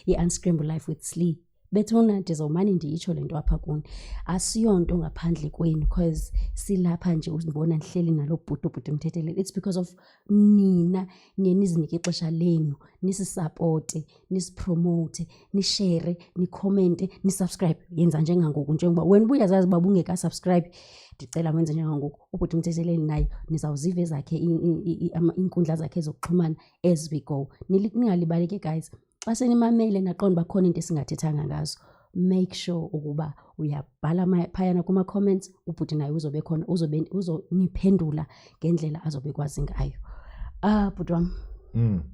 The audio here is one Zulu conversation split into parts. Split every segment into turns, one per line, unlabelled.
I-Unscramble Life with Slee. Bethuna, ndizawumane ndiyitsho le nto apha kuni, asiyonto ngaphandle kwenu, because silapha nje uzibona ndihleli nalo bhuti, ubhuti Mthetheleli. It's because of nina niye nizinike ixesha lenu, nisisapote, nisipromote, nishare, nikhomente, nisubscribe. Yenza njengangoku, njengoba wena ubuyazazi uba bungekasubscribe, ndicela wenze njengangoku. Ubhuti Mthetheleli naye nizawuziva ezakhe iinkundla zakhe zokuxhumana as we go. Ningalibali ke guys, xa senimamele naqonda uba khona into esingathethanga ngazo, make sure ukuba uyabhala phayana kuma-comments. Ubhuti naye uzobe khona, uzobe uzoniphendula ngendlela azobe kwazi ngayo. Ah, bhuti wam.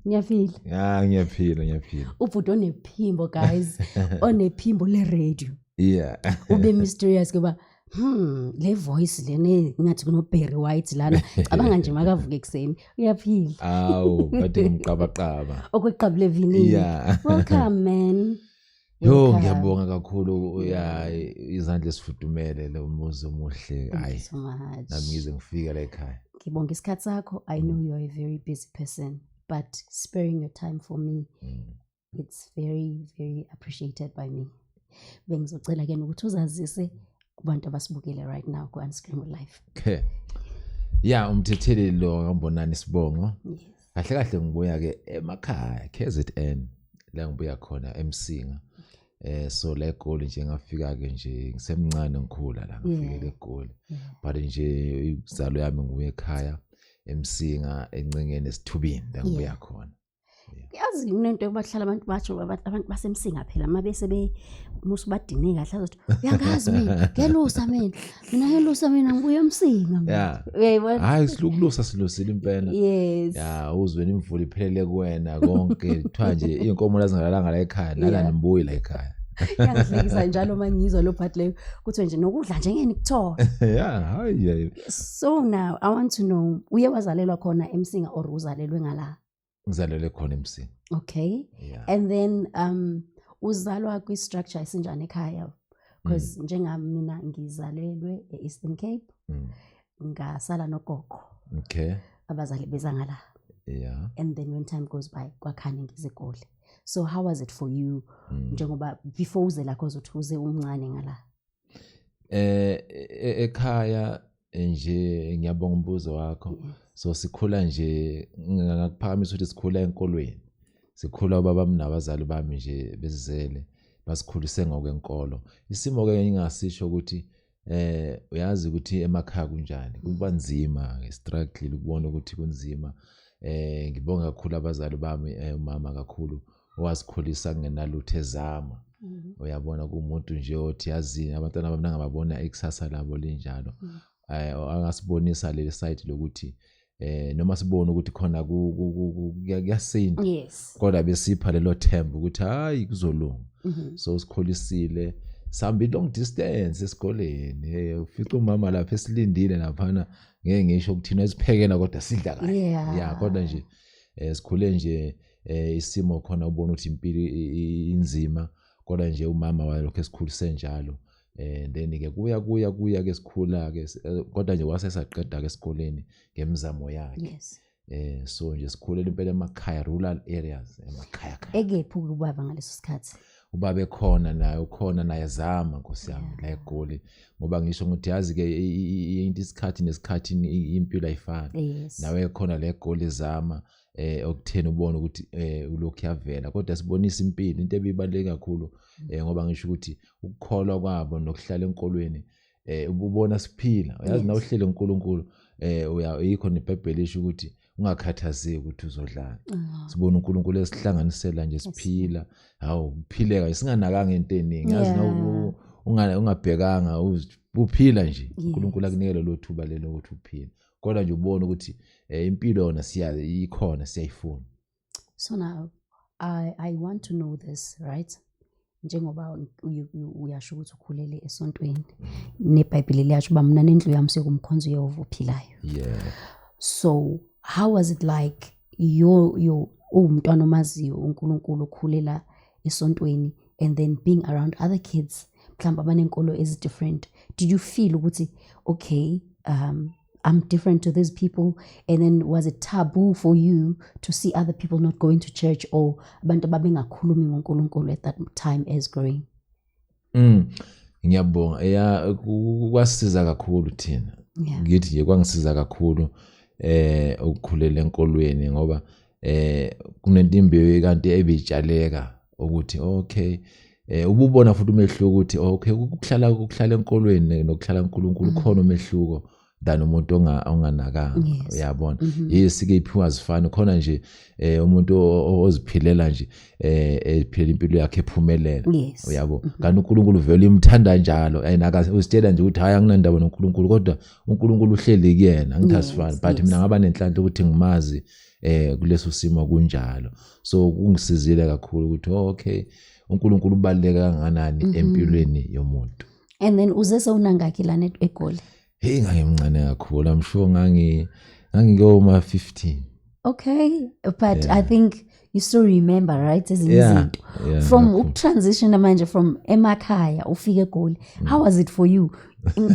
Ngiyaphila.
Ya, ngiyaphila, ngiyaphila.
Ubhuti onephimbo guys, onephimbo le-radio. Ube mysterious kuba le voice lena ngathi kuno Barry White lana. Cabanga nje makavuka ekuseni. Uyaphila?
Awu, kade ngimqabaqaba.
Okweqabule evinini. Welcome, man.
Yo,
Welcome.
ngiyabonga kakhulu, ya, izandla esifudumele, lo muzi omuhle.
Thank you
Hayi.
so much.
Nami ngize ngifike la ekhaya.
Ngibonga isikhathi sakho. I know you are a very busy person, but sparing your time for me, it's very, very appreciated by me. Bengizocela ke nokuthi uzazise kubantu abasibukele right now ku-Unscramble Life.
Okay. Ya, uMthetheleli lo ngambonani isibongo. Kahle kahle ngibuya ke emakhaya KZN, la ngibuya khona eMsinga. So la eGoli nje ngafika ke nje ngisemncane, ngikhula la, ngafike eGoli. But nje izalo yami ngibuye ekhaya eMsinga, eNcengeni, esithubini la ngibuya khona.
Yazi kunento yokuba abantu batsho abantu baseMsinga phela uma bese be musu badine kahle, azothi, "Uyangazi mina, ngelusa mina, mina ngelusa mina, ngibuye eMsinga mina." Uyayibona?
Hayi, silukulusa, silusile impela. Ya, uzwe imvula iphelele kuwena konke, kuthiwa nje iy'nkomo lazingalalanga la ekhaya nala nimbuyi la ekhaya.
Iyangihlekisa njalo uma ngizwa lo part leyo, kuthiwe nje nokudla nje ngeke nikuthola.
Ya, hayi hayi.
So now I want to know, uye wazalelwa khona eMsinga or uzalelwe ngala?
Ngizalelwe khona eMsinga. Yeah.
And then uzalwa kwi-structure esinjani ekhaya? Because njengami mina ngizalelwe e-Eastern Cape, ngasala nogogo. Abazali beza ngala. And then when time goes by, kwakhani ngize eGoli. So how was it for you? Njengoba before uze lakho uzothi uze umncane ngala.
Ekhaya nje, ngiyabonga umbuzo wakho. So sikhula nje, ngingakuphakamisa ukuthi sikhula enkolweni. Sikhula ubaba bami nabazali bami nje bezizele, basikhulise ngokwenkolo. Isimo ke ngingasisho ukuthi uyazi ukuthi emakhaya kunjani, kuba nzima, struggle ukubona ukuthi kunzima. Ngibonga kakhulu abazali bami, umama kakhulu owasikhulisa kungenalutho, ezama. Uyabona kumuntu nje othi yazini abantwana bami nangababona ikusasa labo linjalo. Angasibonisa leli side lokuthi noma sibone ukuthi khona kuyasinda. Kodwa besipha lelo themba ukuthi hayi, kuzolunga. So sikhulisile, sihamba long distance esikoleni, ufica umama lapha esilindile laphana, ngeke ngisho ukuthi thina esiphekela kodwa sidla kahle. Yeah, kodwa nje sikhule nje, isimo khona ubona ukuthi impilo inzima, kodwa nje umama walokho esikhulise njalo. Then ke kuya kuya kuya ke sikhula ke, kodwa nje wase saqeda ke esikoleni ngemizamo yakhe. So nje sikhulela impela emakhaya, rural areas, emakhaya khaya.
Ekephi ubaba ngaleso sikhathi?
Ubaba ekhona naye, ukhona naye, zama nkosi yami la eGoli, ngoba ngisho ngithi yazi ke into isikhathi nesikhathi, impilo ayifani. Nawe khona la eGoli zama okutheni ubone ukuthi ulokhu yavela, kodwa sibonisa impilo into ebibaluleke kakhulu, ngoba ngisho ukuthi ukukholwa kwabo nokuhlala enkolweni, ubona siphila, uyazi, nawuhlele uNkulunkulu, uya yikho neBhayibheli lisho ukuthi ungakhathazeki ukuthi uzodlala. Sibona uNkulunkulu esihlanganisela nje siphila, hawu, kuphileka singanakanga into eningi, yazi, ungabhekanga uphila nje, uNkulunkulu akunikele lelo thuba lelo ukuthi uphile, kodwa nje ubone ukuthi impilo yona siya ikhona, siyayifuna.
So now I want to know this, right? Njengoba uyasho ukuthi ukhulele esontweni, neBhayibheli liyasho uba mina nendlu yami siyokumkhonza uYehova ophilayo. So how was it like your uwumntwana omaziyo uNkulunkulu, ukhulela esontweni, and then being around other kids mhlawumbe abanenkolo ezi different? Did you feel ukuthi okay, I'm different to these people? And then was it taboo for you to see other people not going to church or abantu ababengakhulumi ngoNkulunkulu at that time as growing?
Ngiyabonga. Ya, kwasisiza kakhulu thina. Ngithi nje kwangisiza kakhulu ukukhulela enkolweni, ngoba kunento imbewu kanti ebitshaleka ukuthi okay, ububona futhi umehluko ukuthi okay, ukuhlala enkolweni nokuhlala uNkulunkulu khona umehluko than umuntu onganakanga. Uyabona, yesike iphiwa azifani khona nje, umuntu oziphilela nje, ephilela impilo yakhe ephumelela. Uyabo, kanti uNkulunkulu vele imthanda njalo and uzitshela nje ukuthi hayi, anginandaba noNkulunkulu, kodwa uNkulunkulu uhleli kuyena, angithi asifani. But mina ngaba nenhlanhla ukuthi ngimazi kuleso simo kunjalo, so kungisizile kakhulu ukuthi oh, okay, uNkulunkulu ubaluleke kangakanani empilweni yomuntu.
And then uze sewunangakhi lana eGoli?
Hey, ngangimncane kakhulu. I'm sure ngangikoma 15.
Okay, but I think you still remember, right, ezinye izinto
Yeah,
from
kakhulu.
ukutransition manje from emakhaya ufike eGoli. How was it for you?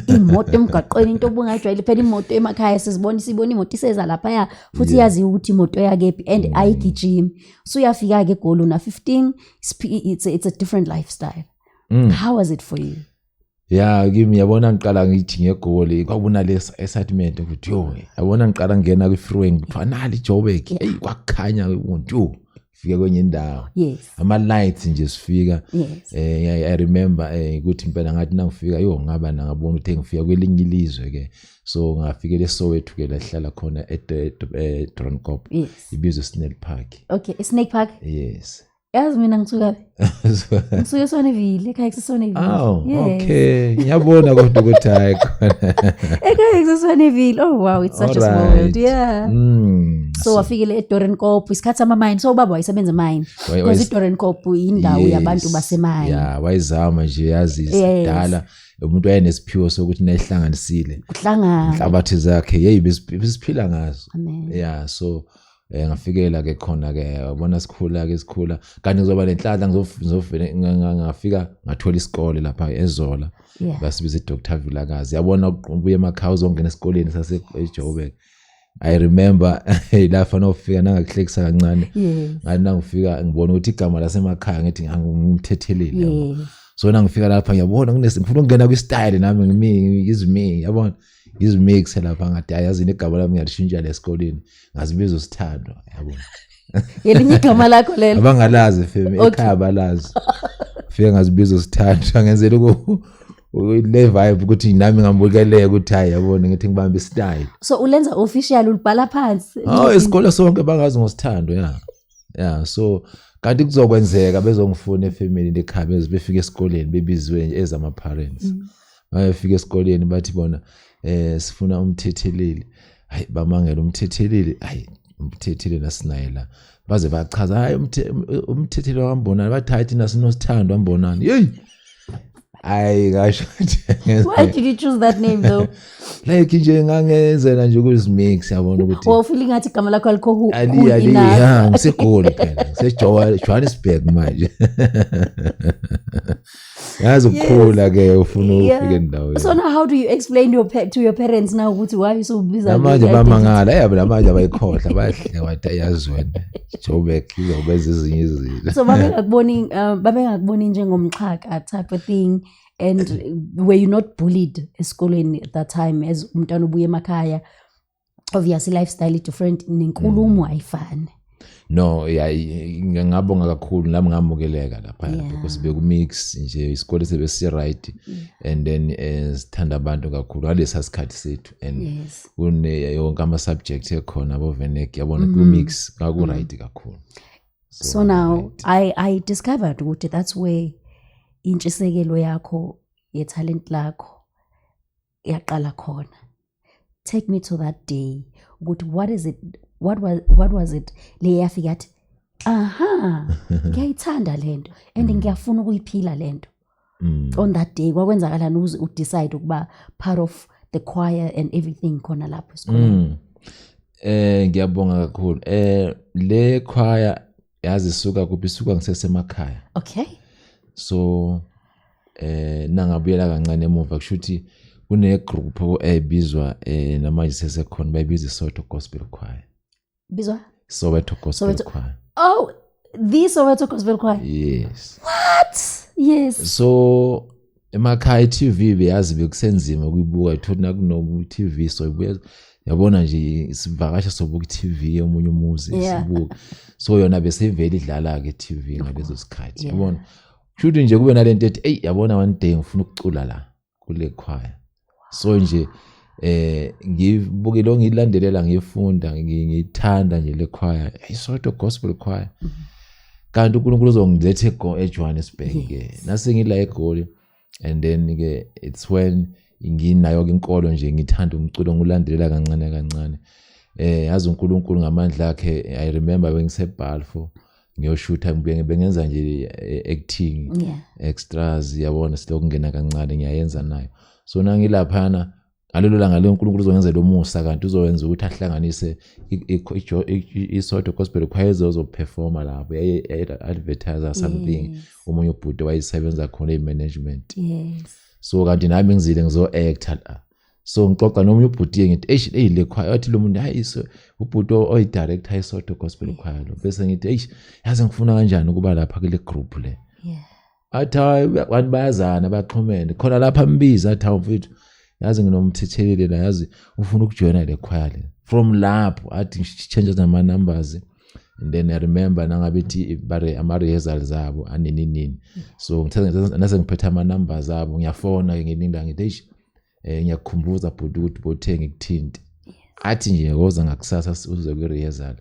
Imoto emgaqweni, into obungayijwayele phela imoto emakhaya, sizibona, sibona imoto iseza laphaya futhi yaziwa ukuthi imoto yakephi and ayigijimi. So uyafika-ke eGoli una 15, it's a different lifestyle. How was it for you?
Ya, kimi yabona, ngiqala ngithi ngeGoli kwakuna lesi excitement ukuthi yo, yabona, ngiqala ngena kwi-freeway, ngithiwa nali iJoburg. Hey, kwakukhanya umuntu, yo, fika kwenye indawo, ama lights nje sifika. I remember ukuthi impela ngathi nangifika, yo, ngaba ngabona ukuthi ngifika kwelinye ilizwe ke. So ngafikela eSoweto ke, lahlala khona eDoornkop. Ibizwe Snell Park.
Okay, Snake Park.
Yes.
Yazi mina ngisuka ngisuke eSwaneville, ekhaya kuseSwaneville.
Oh.
Yes.
Okay, ngiyabona kodwa ukuthi hayi khona.
Ekhaya kuseSwaneville. Oh wow, it's such a small world. Yeah. So wafikile eDoornkop isikhathi sama-mine. So ubaba wayesebenza emine, because iDoornkop indawo yabantu basemine.
Yeah, wayizama nje, yazi, dala umuntu wayenesiphiwo sokuthi nayihlanganisile
kuhlangana
inhlabathi zakhe, hey, besiphila ngazo.
Amen.
Yeah, so ngafikela ke khona ke, yabona, sikhula ke, sikhula kanti ngizoba nenhlanhla, ngizofike ngafika ngathola isikole lapha eZola. Basibiza iDr Vilakazi, yabona, ubuye emakhaya uzongena esikoleni sase eJoburg. I remember lapha nofika nangakuhlekisa kancane. Ngathi nangifika ngibona ukuthi igama lasemakhaya, ngithi ngumthetheleli, yabo. So nangifika lapha ngiyabona ngifuna ukungena kwi-style nami, ngimi ngizimi, yabona, ngizimixe lapha, ngathi hayi, yazini, igama lami ngiyalishintsha lesikoleni, ngazibiza uSithandwa, yabona.
Yelinye igama lakho lelo.
Abangalazi femi ekhaya balazi, fike ngazibiza uSithandwa, ngenzela le vibe ukuthi nami ngambukeleka ukuthi hayi, yabona, ngithi ngibambe istyle.
So ulenza official, ulibhala phansi?
Oh, isikole sonke bangazi ngoSithandwa, ya. So kanti kuzokwenzeka bezongifuna efamily ekhaya, beze befika esikoleni bebiziwe nje ezama parents. Bayafika esikoleni bathi bona sifuna umthetheleli. Hayi, bamangela, umthetheleli, hayi, umthetheleli nasinaye la. Baze bachaza, hayi, umthetheleli wambonani, bathi hayi, thina sinoSithandwa mbonani. Hey, hayi, ngasho nje.
Why did you choose that name though?
Like nje ngangenzela nje ukuzimix, yabona, ukuthi
Or feeling ngathi igama lakho alikho
ali
cool
ali
enough.
Ya, ngiseGoli phela, ngise-Johannesburg manje, yazi, ukukhula ke ufuna ufike endaweni.
So now how do you explain to your parents now ukuthi why usubiza
Namanje
le identity?
bamangala yabo, namanje abayikhohlwa, bayahleka, bathi yazi wena, Joburg izobenza ezinye izinto.
So babengakuboni njengomxhaka type of thing, and were you not bullied esikolweni at that time as umntwana ubuye emakhaya? Obviously lifestyle is different, nenkulumo ayifani.
No, ya, ngabonga kakhulu nami, ngamukeleka lapha because bekumix nje, isikole sebesi right and then sithanda abantu kakhulu ngalesa sikhathi sethu and kune yonke ama subject ekhona abo vernac, yabona, ku mix ngaku right kakhulu.
So now
right.
I discovered ukuthi that's where intshisekelo yakho ye-talent lakho yaqala khona. Take me to that day ukuthi what is it, what was it le yafika yathi, aha, ngiyayithanda lento and ngiyafuna ukuyiphila lento? On that day kwakwenzakalani uze udecide ukuba part of the choir and everything khona lapho esikoleni?
Ngiyabonga kakhulu. Le choir, yazi isuka kuphi? Isuka ngisesemakhaya. So nangabuyela kancane emuva, kusho ukuthi Kune group ebizwa, namanje sesekhona, bayibiza iSoweto Gospel Choir.
Bizwa?
Soweto Gospel
Soweto.
Choir.
Oh, the Soweto Gospel Choir.
Yes.
What? Yes.
So emakhaya i-TV beyazi bekusenzima ukuyibuka, ithola nakunobu TV, so ibuya, yabona nje, sivakasha sobuka i-TV yomunye umuzi, sibuka. So yona beseyivele idlala-ke i-TV ngalezo sikhathi, yabona. Kushuthi nje kube nalento ethi, eyi, yabona, one day ngifuna ukucula la kule choir. So nje ngibuke lo, ngiyilandelela, ngiyifunda, ngiyithanda nje le choir, iSoweto Gospel Choir. Kanti uNkulunkulu uzongiletha eJohannesburg ke. Nase ngila eGoli, and then ke it's when nginayo ke inkolo nje, ngithanda umculo, ngulandelela kancane kancane. Yazi uNkulunkulu ngamandla akhe, I remember bengiseBalfour ngiyoshutha, ngibuye bengenza nje acting, extras, yabona, silokhu ngena kancane ngiyayenza nayo. So nangilaphana ngalelo langa leyo, uNkulunkulu uzongenzela umusa, kanti uzowenza ukuthi ahlanganise iSoweto Gospel Choir ezozoperforma lapho, advertise something. Omunye ubhuti wayesebenza khona e-management. So kanti nami ngizile ngizo-acta la, so ngixoxa nomunye ubhuti, ngithi, "Eish, eyi, le choir." Wathi lo muntu, "Hayi, so ubhuti oyi-director iSoweto Gospel Choir lo." Bese ngithi, "Eish, yazi ngifuna kanjani ukuba lapha kule group le." Athi, "Hayi, abantu bayazana, baxhumene khona lapha." Mbiza, athi, "Hawu mfethu, yazi nginomthetheleli la, yazi ufuna ukujoyina le choir le." From lapho athi change nama-numbers, and then I remember nangabe ithi bare ama-rehearsals abo anini nini, so ngithe nase ngiphethe ama-numbers abo, ngiyafona-ke ngelinye, ngithi, "Eish, ngiyakukhumbuza bhuti ukuthi bothe ngikuthinte." Athi nje, "Woza ngakusasa uze kwi-rehearsal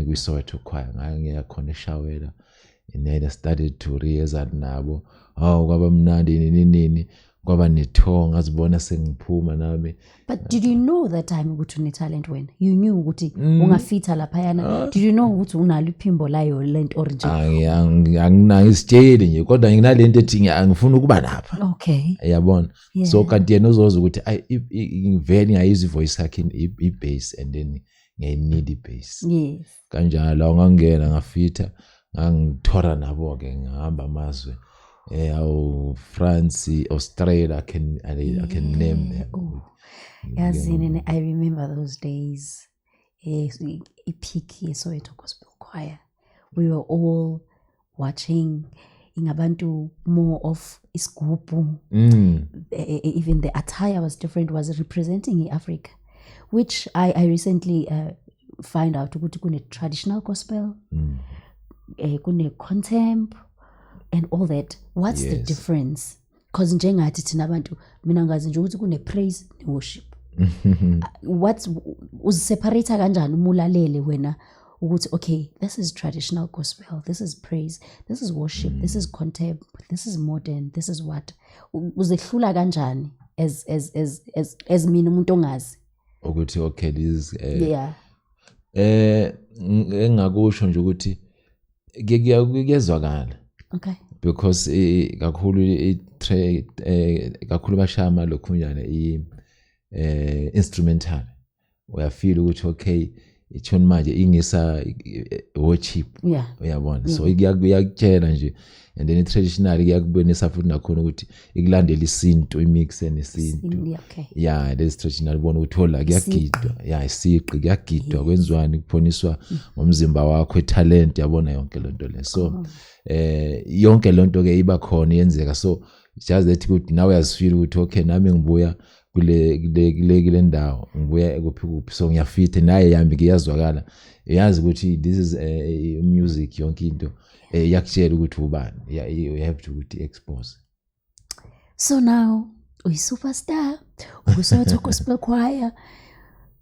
kwi-Soweto Choir." Ngaye ngiya khona eshawela, and then I started to rehearsal nabo. Hawu, kwaba mnandi, nini nini, kwaba ne-tour, ngazibona sengiphuma nami.
But did you know that time ukuthi une-talent wena? You knew ukuthi ungafitha laphayana? Did you know ukuthi unalo iphimbo layo lento or nje?
Anginayo isitsheli nje, kodwa nginalento ethi angifuni ukuba lapha, yabona. So kanti yena uzoza ukuthi ayi, ngivele ngiyayizwa ivoice yakhe, i-bass, and then ngiyayineed i-bass. Kanjalo ngangena, ngafitha, ngangithora nabo-ke, ngihamba amazwe, awu France, Australia, I can name them.
Oh. Yazini ne, I remember those days. I-peak yeSoweto Gospel Choir. We were all watching ingabantu more of isigubhu. Even the attire was different, was representing i-Africa, which I recently find out ukuthi kune traditional gospel, kune contemp and all that. What's the difference? Because njengathi thina abantu, mina ngazi nje ukuthi kune praise ne worship. What's uziseparate kanjani uma ulalele wena ukuthi, okay, this is traditional gospel, this is praise, this is worship, this is contemp, this is modern, this is what? Uzehlula kanjani as mina umuntu ongazi?
Ukuthi okay, this engakusho nje ukuthi kuyezwakala because kakhulu kakhulu bashaya amalokhunjana i instrumental, uyafeel ukuthi okay, i-tune manje ingisa worship, uyabona. So iyakutshela nje, and then i-traditional iyakubonisa futhi nakhona ukuthi ikulandela isintu, imixe nesintu. Yeah, lezi traditional, ubona ukuthi hola, kuyagidwa, yeah, isiqi kuyagidwa, kwenziwani, kuphoniswa ngomzimba wakho, italent, yabona, yonke lento le. So yonke lento ke iba khona, iyenzeka. So just that ukuthi nawe uyazifeel ukuthi okay, nami ngibuya kule ndawo, ngibuya kuphi kuphi, so ngiyafitha naye yami, kuyazwakala, yazi ukuthi this is music, yonke into iyakutshela ukuthi ubani. Yeah, you have to ukuthi expose.
So now uyi-superstar ukuSoweto Gospel Choir.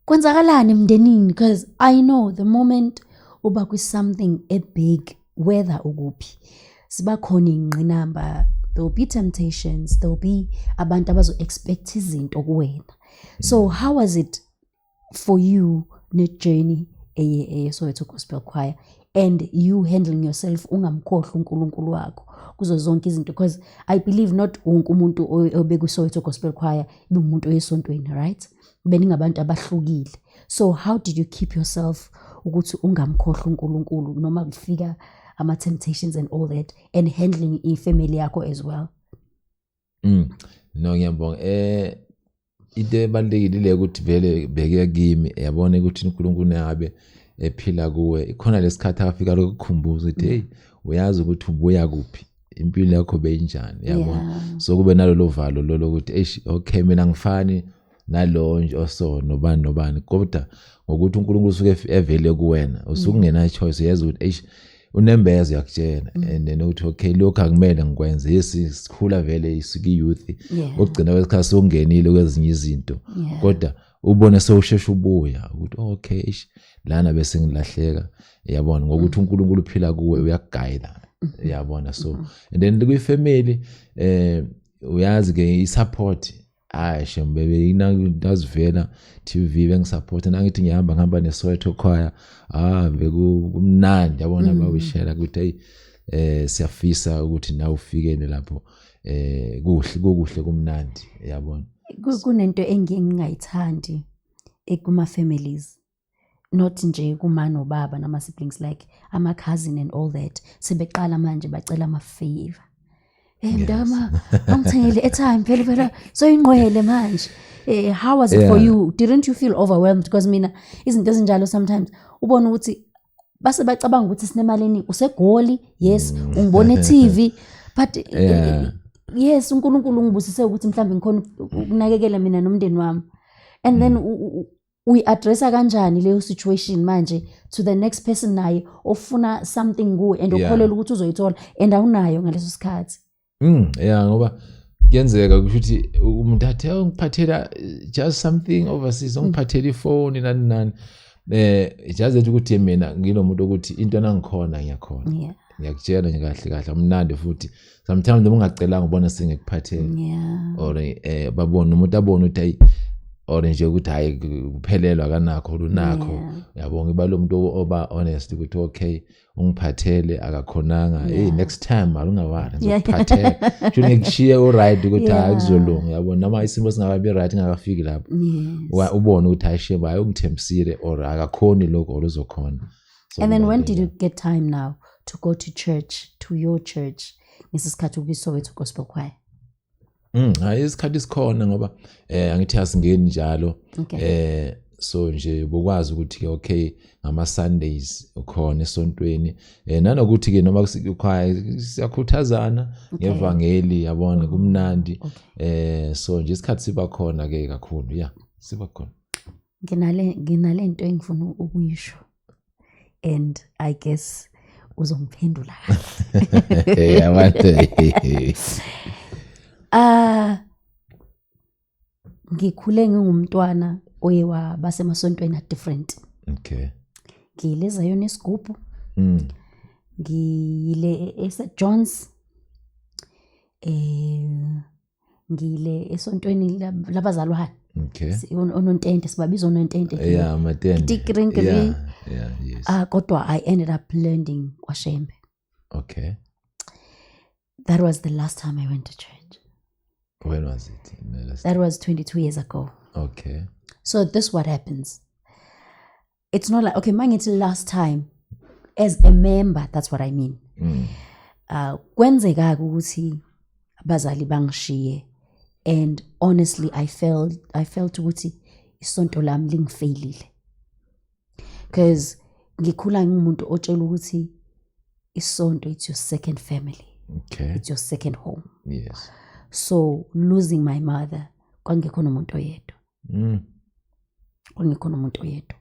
Kwenzakalani emndenini? Because I know the moment uba kwi-something ebig, whether ukuphi, siba khona iy'ngqinamba, there will be temptations, there will be abantu abazo-expect izinto kuwena. So how was it for you ne-journey eyeSoweto Gospel Choir and you handling yourself, ungamkhohlwa uNkulunkulu wakho kuzo zonke izinto? Because I believe not wonke umuntu obekwiSoweto Gospel Choir ibe umuntu oyesontweni, right? Beningabantu abahlukile. So how did you keep yourself ukuthi ungamkhohlwa uNkulunkulu noma kufika ama-temptations and all that, and handling ifamily yakho as well?
No, ngiyabonga. Into ebalulekile ile ukuthi vele beke kimi, yabona ukuthi uNkulunkulu nabe ephila kuwe, ikhona lesikhathi afika lokukhumbuza ukuthi, hey, uyazi ukuthi ubuya kuphi, impilo yakho beyinjani, yabona. So kube nalolo valo lolo ukuthi, eish, okay, mina ngifani nalo nje oso nobani nobani, kodwa ngokuthi uNkulunkulu usuke evele kuwena, usukungena choice, uyazi ukuthi, eish, unembezo yakutshela and then uthi, okay, lokhu akumele ngikwenze. Yes, sikhula vele isuke youth, okugcina kwesikhathi sokungenile kwezinye izinto, kodwa ubone sewusheshe ubuya ukuthi, oh, okay, eish, lana bese ngilahleka, yabona, ngokuthi uNkulunkulu uphila kuwe, uyakugayida, yabona. So and then kwi-family, uyazi ke i-support, hayi shem, bebe inazivela TV bengisupport, nangithi ngihamba ngihamba neSoweto choir, ah, bekumnandi, yabona, bawishela ukuthi, hey, siyafisa ukuthi nawe ufikele lapho, kuhle, kukuhle, kumnandi, yabona.
Kunento engiye ngingayithandi ekuma families, not nje kuma nobaba nama siblings, like ama cousin and all that, sebeqala manje bacela ama favor. Mntama, angithengele airtime phela phela, soyinqwele manje. How was it for you? Didn't you feel overwhelmed? Because mina izinto ezinjalo sometimes ubona ukuthi base bacabanga ukuthi sinemali eningi, useGoli, yes, ungibona e-TV, but yes, uNkulunkulu ungibusise ukuthi mhlawumbe ngikhona ukunakekela mina nomndeni wami, and then uyi-addressa kanjani leyo situation manje to the next person naye ofuna something kuwe and okholelwa ukuthi uzoyithola and awunayo ngaleso sikhathi?
Yeah, ngoba kuyenzeka kusho ukuthi umuntu athi, "Oh, ngiphathela just something overseas, ungiphathela ifoni, nani nani." Just ethi ukuthi mina nginomuntu ukuthi into nangikhona ngiyakhona. Ngiyakutshela nje kahle kahle, amnandi futhi sometimes noma ungacelanga ubona sengikuphathela or babona umuntu abone ukuthi hayi, or nje ukuthi hayi, kuphelelwa kanakho lunakho. Yabo, ngiba lo muntu oba honest ukuthi, okay, ungiphathele akakhonanga, hey, next time alungawari, ngizokuphathela, sho ngikushiye uright ukuthi hayi, kuzolunga, yabo, noma isimo singabi right ngakafiki lapho. Ubone ukuthi hayi sheba, hayi, ungithembisile or akakhoni lokho or uzokhona. So
And then when did
kubalulekile.
you get time now to go to church, to your church, ngesikhathi ukwiSoweto Gospel Choir?
Hayi, isikhathi sikhona ngoba angithi asingeni njalo. So nje bokwazi ukuthi ke, okay, ngama Sundays ukhona esontweni, nanokuthi ke noma kukhaya siyakhuthazana ngevangeli, yabona, kumnandi. So nje isikhathi siba khona ke kakhulu, yeah, siba khona.
Nginale nto engifuna ukuyisho and I guess uzongiphendula kahle.
Abantu.
Ah, ngikhule ngingumntwana oye waba semasontweni a different. Ngiyile Zion esigubhu. Ngiyile eSt John's. Ngiyile esontweni labazalwane. Onontente, sibabiza onontente thina.
Yeah, amatende.
Tikrinkri.
Yeah, yes.
Ah, kodwa I ended up learning kwaShembe. That was the last time I went to church.
When was it? The last
That was 22 years ago. So this what happens. It's not like, okay, mangithi last time as a member, that's what I mean. Kwenzeka ukuthi abazali bangishiye and honestly I felt ukuthi isonto lami lingifailile. Because ngikhula ngingumuntu otshela ukuthi isonto, it's your second family. It's your second home. So losing my mother, kwangekho nomuntu oyedwa. Kwangekho nomuntu oyedwa.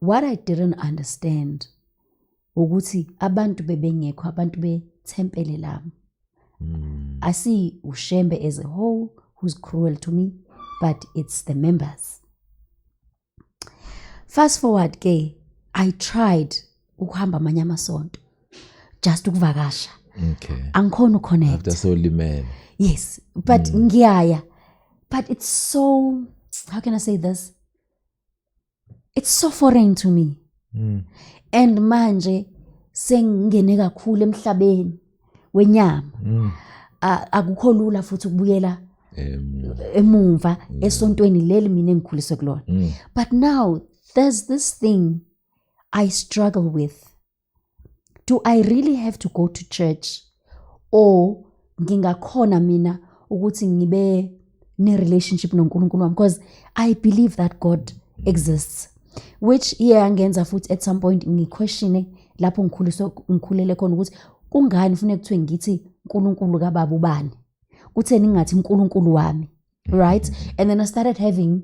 What I didn't understand ukuthi abantu bebengekho, abantu bethempele lami. I see uShembe as a whole who's cruel to me, but it's the members. Fast forward ke, I tried ukuhamba amanye amasonto just ukuvakasha. Angikhona uconnect.
After sewulimele.
Yes, but ngiyaya. But it's so, how can I say this? It's so foreign to me. And manje sengingene kakhulu emhlabeni wenyama. Akukho lula futhi ukubuyela emuva esontweni leli mina engikhuliswe kulona. But now there's this thing I struggle with. Do I really have to go to church or ngingakhona mina ukuthi ngibe ne-relationship noNkulunkulu wami, because I believe that God exists, which iye yangenza futhi at some point ngiquestione lapho ngikhuliswe, ngikhulele khona, ukuthi kungani kufuneka kuthiwe ngithi uNkulunkulu kababa ubani, kutheni ngingathi uNkulunkulu wami, right? And then I started having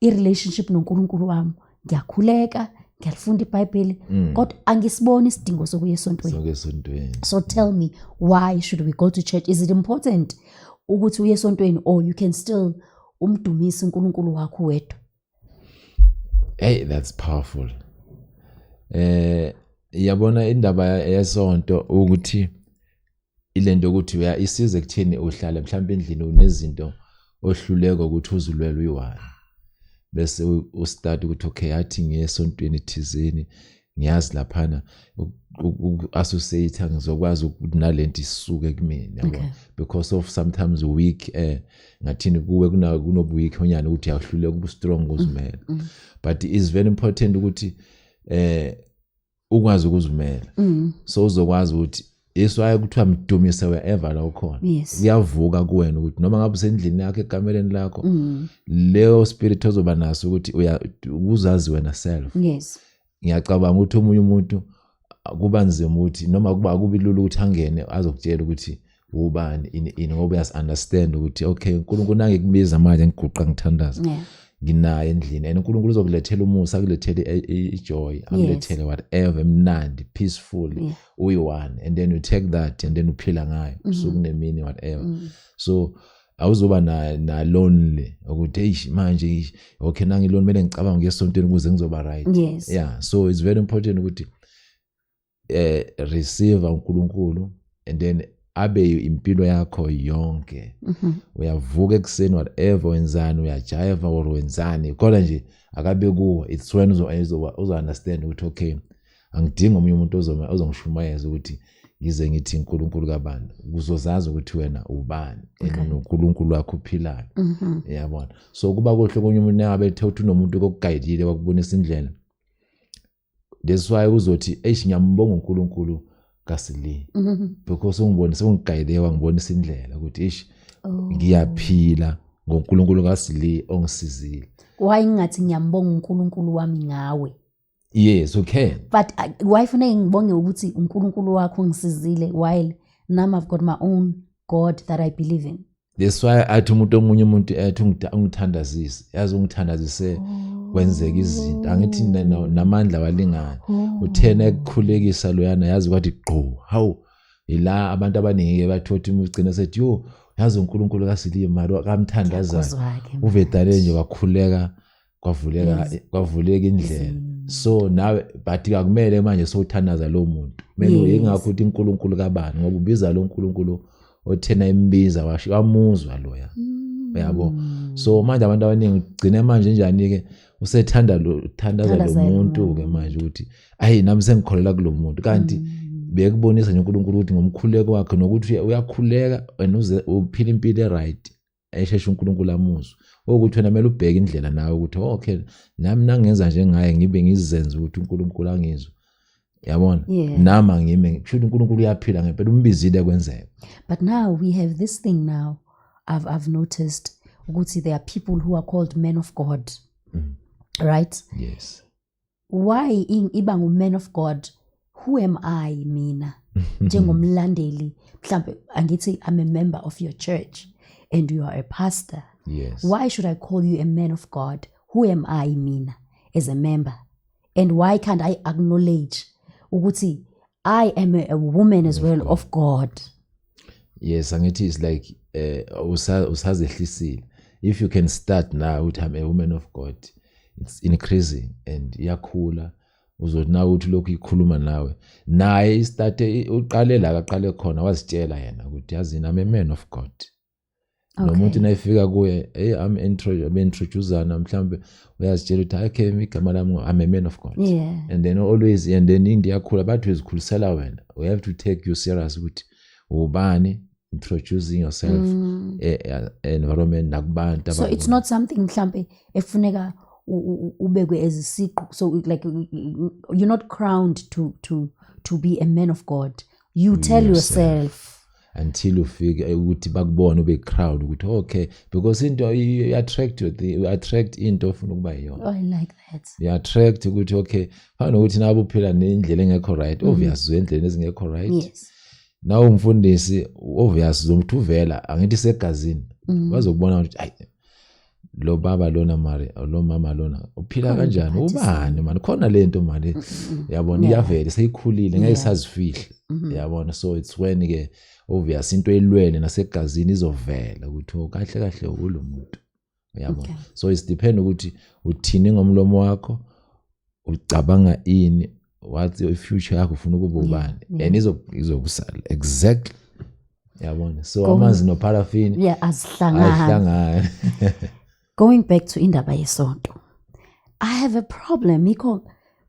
i-relationship noNkulunkulu wami. Ngiyakhuleka, ngiyalifunda iBhayibheli, kodwa angisiboni isidingo sokuya esontweni.
Sonke esontweni.
So tell me, why should we go to church? Is it important ukuthi uye esontweni, or you can still umdumise uNkulunkulu wakho wedwa?
Hey, that's powerful. Yabona indaba yesonto ukuthi ilento ukuthi uya isize kuthini, uhlale mhlawumbe endlini unezinto ohluleka ukuthi uzulwele uyi-one, bese ustart ukuthi okay, athi ngiye esontweni thizeni, ngiyazi laphana uku-associate ngizokwazi ukuthi nalento isuke kumina, yabo. Because of sometimes weak, ngathini kuwe kunobu-weak onyana ukuthi uyahluleka ukuba strong uzimela, but it's very important ukuthi ukwazi ukuzimela, so uzokwazi ukuthi iswaye kuthiwa mdumise wherever la ukhona. Kuyavuka kuwena ukuthi noma ngabe usendlini yakho, ekamereni lakho, leyo spirit ozoba naso ukuthi uzazi wena self. Ngiyacabanga ukuthi omunye umuntu kuba nzima ukuthi noma kuba kubi lula ukuthi angene azokutshela ukuthi ubani, ini ini, ngoba uyas understand ukuthi okay, uNkulunkulu nangikubiza manje ngiguqa ngithandaza, nginaye endlini, and uNkulunkulu uzokulethela umusa, akulethele i-joy, akulethele whatever emnandi, peaceful, uyi-one, and then you take that and then uphila ngayo usuku nemini, whatever. So awuzoba na lonely ukuthi eish, manje eish, okay, nangilonely kumele ngicabanga ukuya esontweni ukuze ngizoba right. Yeah, so it's very important ukuthi receive uNkulunkulu and then abe impilo yakho yonke. Uyavuka ekuseni, whatever wenzani, uyajiva or wenzani, kodwa nje akabe kuwo. It's when uzo understand ukuthi okay, angidingi omunye umuntu ozongishumayeza ukuthi ngize ngithi uNkulunkulu kabani. Uzozazi ukuthi wena ubani and uNkulunkulu wakho uphilayo, yabona. So kuba kuhle konye umuntu nangabe ethe ukuthi unomuntu okugayidile, wakubonisa indlela. That's why uzothi eish, ngiyambonga uNkulunkulu kaSili because ungibonise, ungigayide, wangibonisa indlela ukuthi eish, ngiyaphila ngoNkulunkulu kaSili ongisizile.
Why ngingathi ngiyambonga uNkulunkulu wami ngawe?
Yes, you can.
But why funeke ngibonge ukuthi uNkulunkulu wakho ungisizile while nami I've got my own God that I believe in?
That's why athi umuntu, omunye umuntu ethi ungithandazise, yazi ungithandazise kwenzeka izinto. Angithi namandla walingana, uthena ekukhulekisa loyana, yazi kwathi gqo, hawu, ila abantu abaningi-ke bathi ugcina sethi yo, yazi uNkulunkulu kaSili mali kamthandazayo.
Ngiyakuzwa-ke.
Uvedale nje wakhuleka, kwavuleka. Kwavuleka indlela. So nawe, but akumele manje sowuthandaza lo muntu, kumele ingakho ukuthi uNkulunkulu kabani, ngoba ubiza lo nkulunkulu othena imbiza washo wamuzwa loya, uyabo. So manje abantu abaningi gcine manje njani-ke usethanda lo thandaza lo
Thandaza lo
muntu-ke manje ukuthi ayi, nami sengikholela kulo muntu, kanti bekubonisa nje uNkulunkulu ukuthi ngomkhuleko wakhe nokuthi uyakhuleka and uze uphila impilo e-right, esheshe uNkulunkulu amuzwe, ukuthi wena kumele ubheke indlela nawe ukuthi oh, okay, nami nangenza njengaye, ngibe ngizenze ukuthi uNkulunkulu angizwe, yabona. Nami angime kusho ukuthi uNkulunkulu uyaphila ngempela, umbizile kwenzeka.
But now we have this thing now, I've noticed ukuthi there are people who are called men of God. Right?
Yes.
Why iba ngu-man of God? Who am I mina? Njengomlandeli, mhlambe angithi I'm a member of your church and you are a pastor.
Yes.
Why should I call you a man of God? Who am I mina as a member? And why can't I acknowledge ukuthi I am a woman as well of God?
Yes, angithi it's like usazehlisile. If you can start now ukuthi I'm a woman of God, it's increasing and iyakhula. Uzothi na uthi lokhu ikhuluma nawe, naye istarte uqale la aqale khona, wazitshela yena ukuthi yazini, I'm a man of God. Nomuntu nayifika kuye, hey, I'm introducana mhlambe, uyazitshela ukuthi okay, igama lami I'm a man of God. And then always, and then into iyakhula, bathi uzikhulisela wena. We have to take you serious ukuthi ubani, introducing yourself environment nakubantu.
So it's not something mhlambe efuneka ubekwe as isiqu, so like you're not crowned to be a man of God. You tell
Yourself.
yourself.
Until ufike ukuthi bakubone, ube crowd, ukuthi okay, because into you attract you attract into ofuna ukuba yiyona.
Oh, I like that.
You attract ukuthi okay, fana nokuthi nabe uphila nendlela engekho right, obvious uye endleleni ezingekho right. Nawe umfundisi, obvious uzomuthi uvela, angithi segazini, bazokubona ukuthi ayi, lo baba lona mari, lo mama lona uphila
Khona
kanjani,
into
ubani mani khona lento mani, yabona, iyavela seyikhulile, ngeke isazifihle, yabona. So it's when ke obvious into elwele nasegazini izovela ukuthi oh, kahle kahle ulo muntu, uyabona. So it's depend ukuthi uthini ngomlomo wakho, ucabanga ini, what's your future yakho, ufuna ukuba ubani, and izokusala exactly, yabona. So amanzi noparaffin
Yeah, azihlangani.
Ayihlangani.
Going back to indaba yesonto, I have a problem. Yikho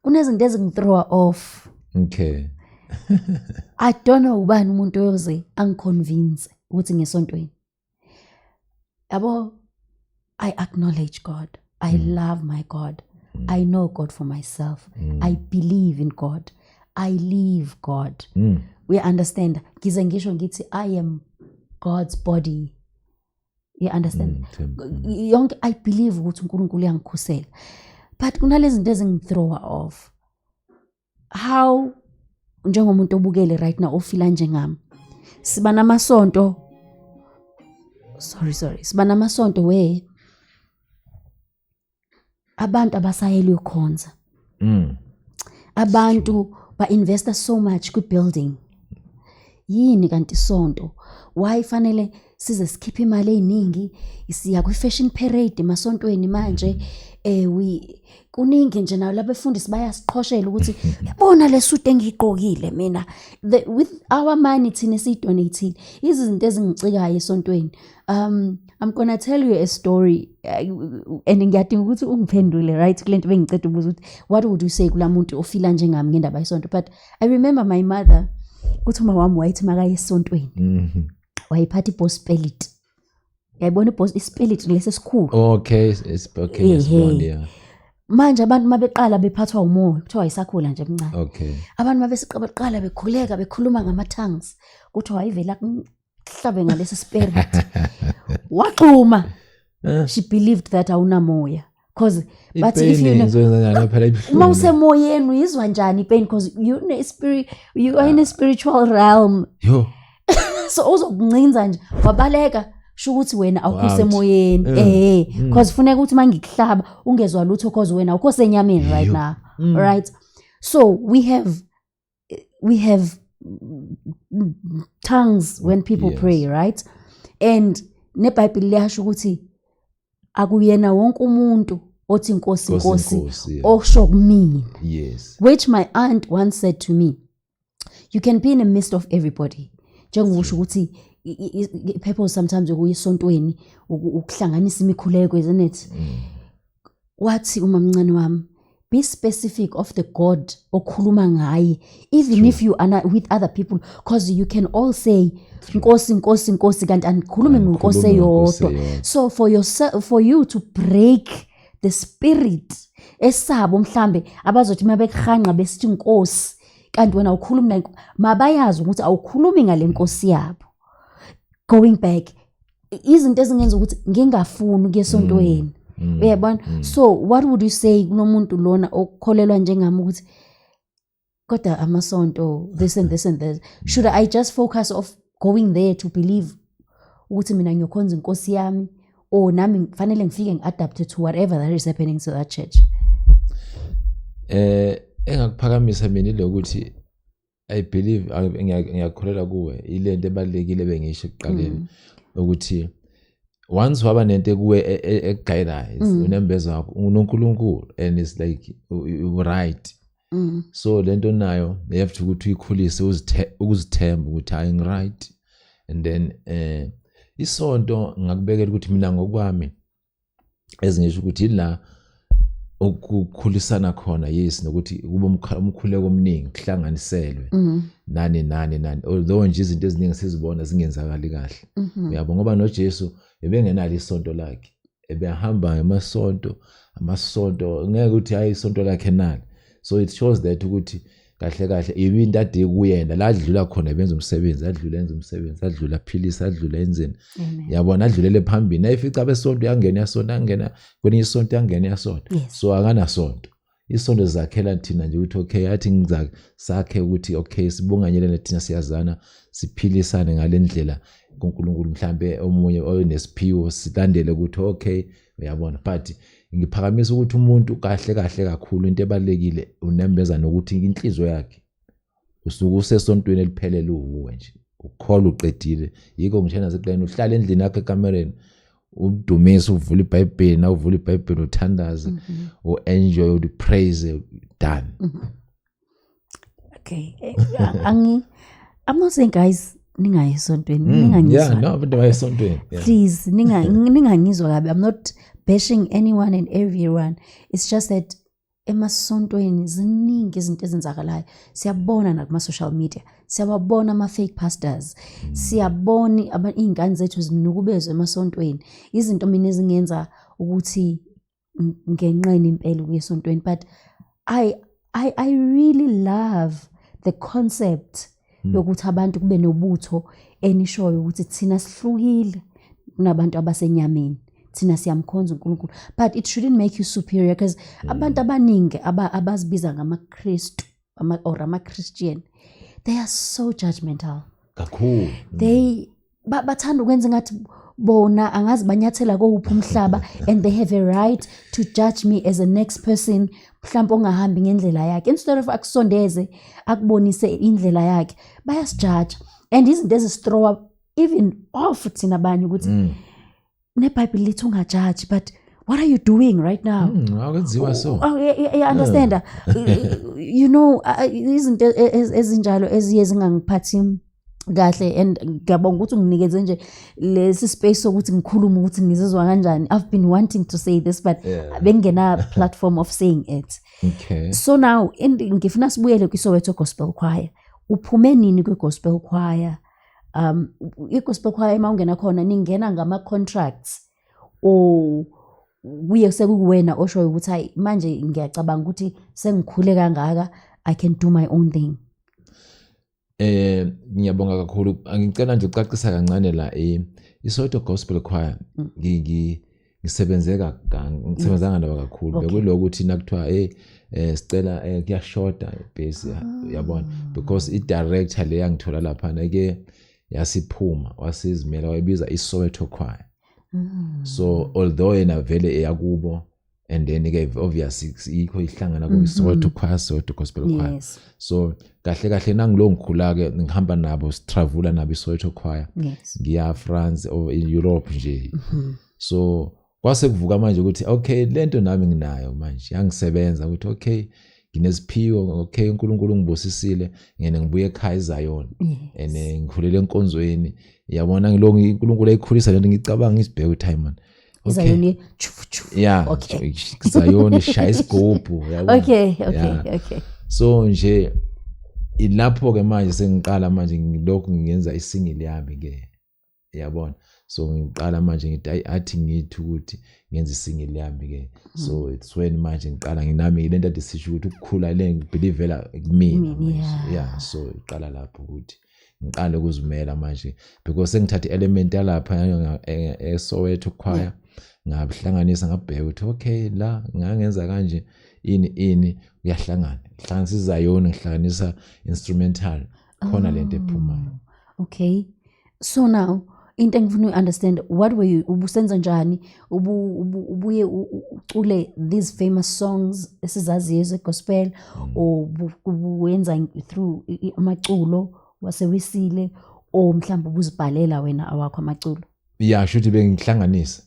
kunezinto ezingithrowa off. I don't know ubani umuntu oyoze angiconvince ukuthi ngesontweni, yabo. I acknowledge God, I love my God, I know God for myself, I believe in God, I live God. We understand, ngize ngisho ngithi I am God's body, you understand? Yonke, I believe ukuthi uNkulunkulu uyangikhusela, but kunalezi zinto ezingithrowa off. How, njengomuntu obukele right now, ofila njengami, siba namasonto, sorry, sorry, siba namasonto we abantu abasayela uyokhonza, abantu ba-investa so much kwi-building. Yini kanti isonto? Why fanele size sikhiphe imali ey'ningi? Siya kwi-fashion parade emasontweni manje, we kuningi nje nawo labefundisi bayasiqhoshela ukuthi yabona le suit engiyigqokile mina, with our money thina esiyidonatile. Izinto ezingicikayo esontweni, I'm gonna tell you a story, and ngiyadinga ukuthi ungiphendule right kule nto bengiceda ukubuza ukuthi what would you say kula muntu ofila njengami ngendaba yesonto. But I remember my mother, kuthi uma wami wayethi makaye esontweni, wayephatha ibhospelit, yayibona ibhos isipelit lesi esikhulu.
Okay, it's okay, ngiyasibona, yeah.
Manje abantu mabeqala bephathwa umoya, kuthiwa wayesakhula nje emncane, abantu mabesiqala bekhuleka bekhuluma ngama-tongues, kuthiwa wayevela kuhlabe ngalesi spirit, waxhuma. She believed that awunamoya, cause but if you
Ipain
know,
izoyenza njani phela, ibuhlungu.
Uma usemoyeni uyizwa njani ipain? Because you in a spirit, you are in a spiritual realm.
Yo.
So uzokuncinza nje, wabaleka, sho ukuthi wena awukho
Out.
semoyeni. Because funeka ukuthi mangikuhlaba ungezwa lutho, cause wena awukho senyameni right
Yo.
now, right? So we have tongues when people pray, right? And neBhayibheli liyasho ukuthi akuyena wonke umuntu othi Nkosi,
Nkosi,
Nkosi,
Nkosi, yeah.
osho kumina, which my aunt once said to me, you can be in the midst of everybody, njengokusho ukuthi i-purpose sometimes ukuya esontweni ukuhlanganisa imikhuleko, isn't it? Wathi umamncane wami, be specific of the God okhuluma ngaye, even if you are not with other people, because you can all say Nkosi, Nkosi, Nkosi, kanti anikhulumi ngenkosi
Anikhulumi ngenkosi
eyodwa.
eyodwa.
So for yourself, for you to break the spirit esabo mhlambe abazothi mabekuhanqa besithi Nkosi, kanti wena awukhulumi nayo, mabayazi ukuthi awukhulumi ngale nkosi yabo. Going back, izinto ezingenza ukuthi ngingafuni ukuya esontweni, uyabona? So what would you say kunomuntu lona okholelwa njengami ukuthi kodwa amasonto this and this and this, should I just focus of going there to believe ukuthi mina ngiyokhonza inkosi yami, or nami kufanele ngifike ngi-adapte to whatever that is happening to that church?
Engakuphakamisa mina ilokuthi I believe, ngiyakholelwa kuwe, ilento ebalekile bengisho ekuqaleni ukuthi once waba nento ekuwe ekuguidayo, unembeza wakho unoNkulunkulu, and it's like you right. So lento nayo you have to ukuthi uyikhulise, ukuzithemba ukuthi hayi, ngi-right. And then isonto ngakubekela ukuthi mina ngokwami ezingisho ukuthi ila ukukhulisana khona, yes, nokuthi kube umkhuleko omningi kuhlanganiselwe nani nani nani, although nje izinto eziningi sizibona zingenzakali kahle, uyabo, ngoba noJesu ebengenalo isonto lakhe, ebehamba ngamasonto amasonto, ngeke ukuthi hayi isonto lakhe nali. So it shows that ukuthi Kahle kahle ibinto ade kuyena la adlula khona benza umsebenzi, adlula enza umsebenzi, adlula aphilisa, adlula enzeni.
Amen.
Yabona, adlulele phambili, nayifica besonto yangena yasonto, yangena kwelinye isonto, yangena yasonto. So akanasonto, isonto zakhela thina nje ukuthi okay, athi ngiza sakhe ukuthi okay, sibunganyelene thina, siyazana, siphilisane ngale ndlela kuNkulunkulu. Mhlambe omunye onesiphiwo silandele ukuthi okay, uyabona. But ngiphakamisa ukuthi umuntu kahle kahle kakhulu, into ebalekile unembeza nokuthi inhliziyo yakhe usuke usesontweni eliphelele, uwuwe nje ukholwa uqedile. Yikho ngisho naseqeni uhlala endlini yakho, ekamereni, udumise, uvula iBhayibheli, na uvula iBhayibheli uthandaze, u-enjoy, upraise, done.
Okay. Angi I'm not saying, guys, ningayi esontweni. Ningangizwa.
Yeah, no, abantu baye esontweni, yeah.
Please, ningangizwa kabi. I'm not bashing anyone and everyone. It's just that emasontweni ziningi izinto ezenzakalayo. Siyabona nakuma-social media, siyababona ama-fake pastors, siyabona iy'ngane zethu zinukubezwe emasontweni. Izinto mina ezingenza ukuthi ngenqene impela ukuya esontweni, but I really love the concept yokuthi abantu kube nobutho enishoyo ukuthi thina sihlukile kunabantu abasenyameni, thina siyamkhonza uNkulunkulu. But it shouldn't make you superior, because abantu abaningi abazibiza ngamaKristu or ama-Christian, they are so judgmental.
Kakhulu.
They bathanda ukwenza ngathi bona angazi banyathela kowuphi umhlaba and they have a right to judge me as a next person mhlawumbe ongahambi ngendlela yakhe. Instead of akusondeze, akubonise indlela yakhe, bayasijaja. And izinto ezisithrowa even off thina abanye ukuthi neBhayibheli lithi ungajaji, but what are you doing right now?
Akwenziwa so.
Oh, yeah, understand. Izinto ezinjalo eziye zingangiphathi kahle, and ngiyabonga ukuthi unginikeze nje lesi space sokuthi ngikhulume ukuthi ngizizwa kanjani. I've been wanting to say this, but bengena platform of saying it. So now ngifuna sibuyele kwiSoweto Gospel Choir. Uphume nini kwi-gospel choir? I-gospel choir, uma ungena khona, ningena ngama-contracts or kuye sekukuwena oshoyo ukuthi hayi, manje ngiyacabanga ukuthi sengikhule kangaka, I can do my own thing?
Ngiyabonga kakhulu. Ngicela nje ucacisa kancane la, iSoweto Gospel Choir ngisebenze ngisebenzanga nabo kakhulu. Bekulokuthi nakuthiwa, hey, sicela, kuyashoda ibase, uyabona, because i director le yangithola lapha ke yasiphuma, wasizimela, wayibiza iSoweto Choir. So although yena vele eyakubo, and then ke obviously ikho ihlangana ku Soweto Choir, Soweto Gospel Choir. So kahle kahle nangilo ngikhula ke ngihamba nabo, sitravela nabo iSoweto Choir, ngiya France or in Europe nje. So kwase kuvuka manje ukuthi okay, lento nami nginayo manje, yangisebenza ukuthi okay, nginesiphiwo, okay, uNkulunkulu ungibusisile, ngene ngibuye ekhaya eZion and ngikhulele enkonzweni, yabona, ngilo uNkulunkulu ayikhulisa lento, ngicabanga ngisibheke ukuthi hayi man, okay.
Izayoni chufu chufu.
Yeah. Zion ishaya isigubhu, yabona. So nje ilapho ke manje sengiqala manje ngilokhu ngingenza isingle yami ke, yabona. So ngiqala manje ngithi ayi, athi ngithi ukuthi ngenza isingle yami ke. So it's when manje ngiqala nginami lento ade sisho ukuthi ukukhula le ngibelievela kumina
Kumina,
manje.
Yeah.
Yeah, so iqala lapho ukuthi ngiqale ukuzimela manje, because sengithatha element yalapha eSoweto Choir, ngabihlanganisa, ngabheka ukuthi okay, la ngangenza kanje, ini ini kuyahlangana, ngihlanganisa izayoni, ngihlanganisa instrumental khona lento ephumayo.
Okay, so now into engifuna uyi-understand, what were you, ubusenza njani? Ubuye ucule these famous songs esizaziyo ze-gospel, or ubuwenza through amaculo wasewisile, or mhlawumbe ubuzibhalela wena awakho amaculo?
Ya, shuthi bengihlanganisa.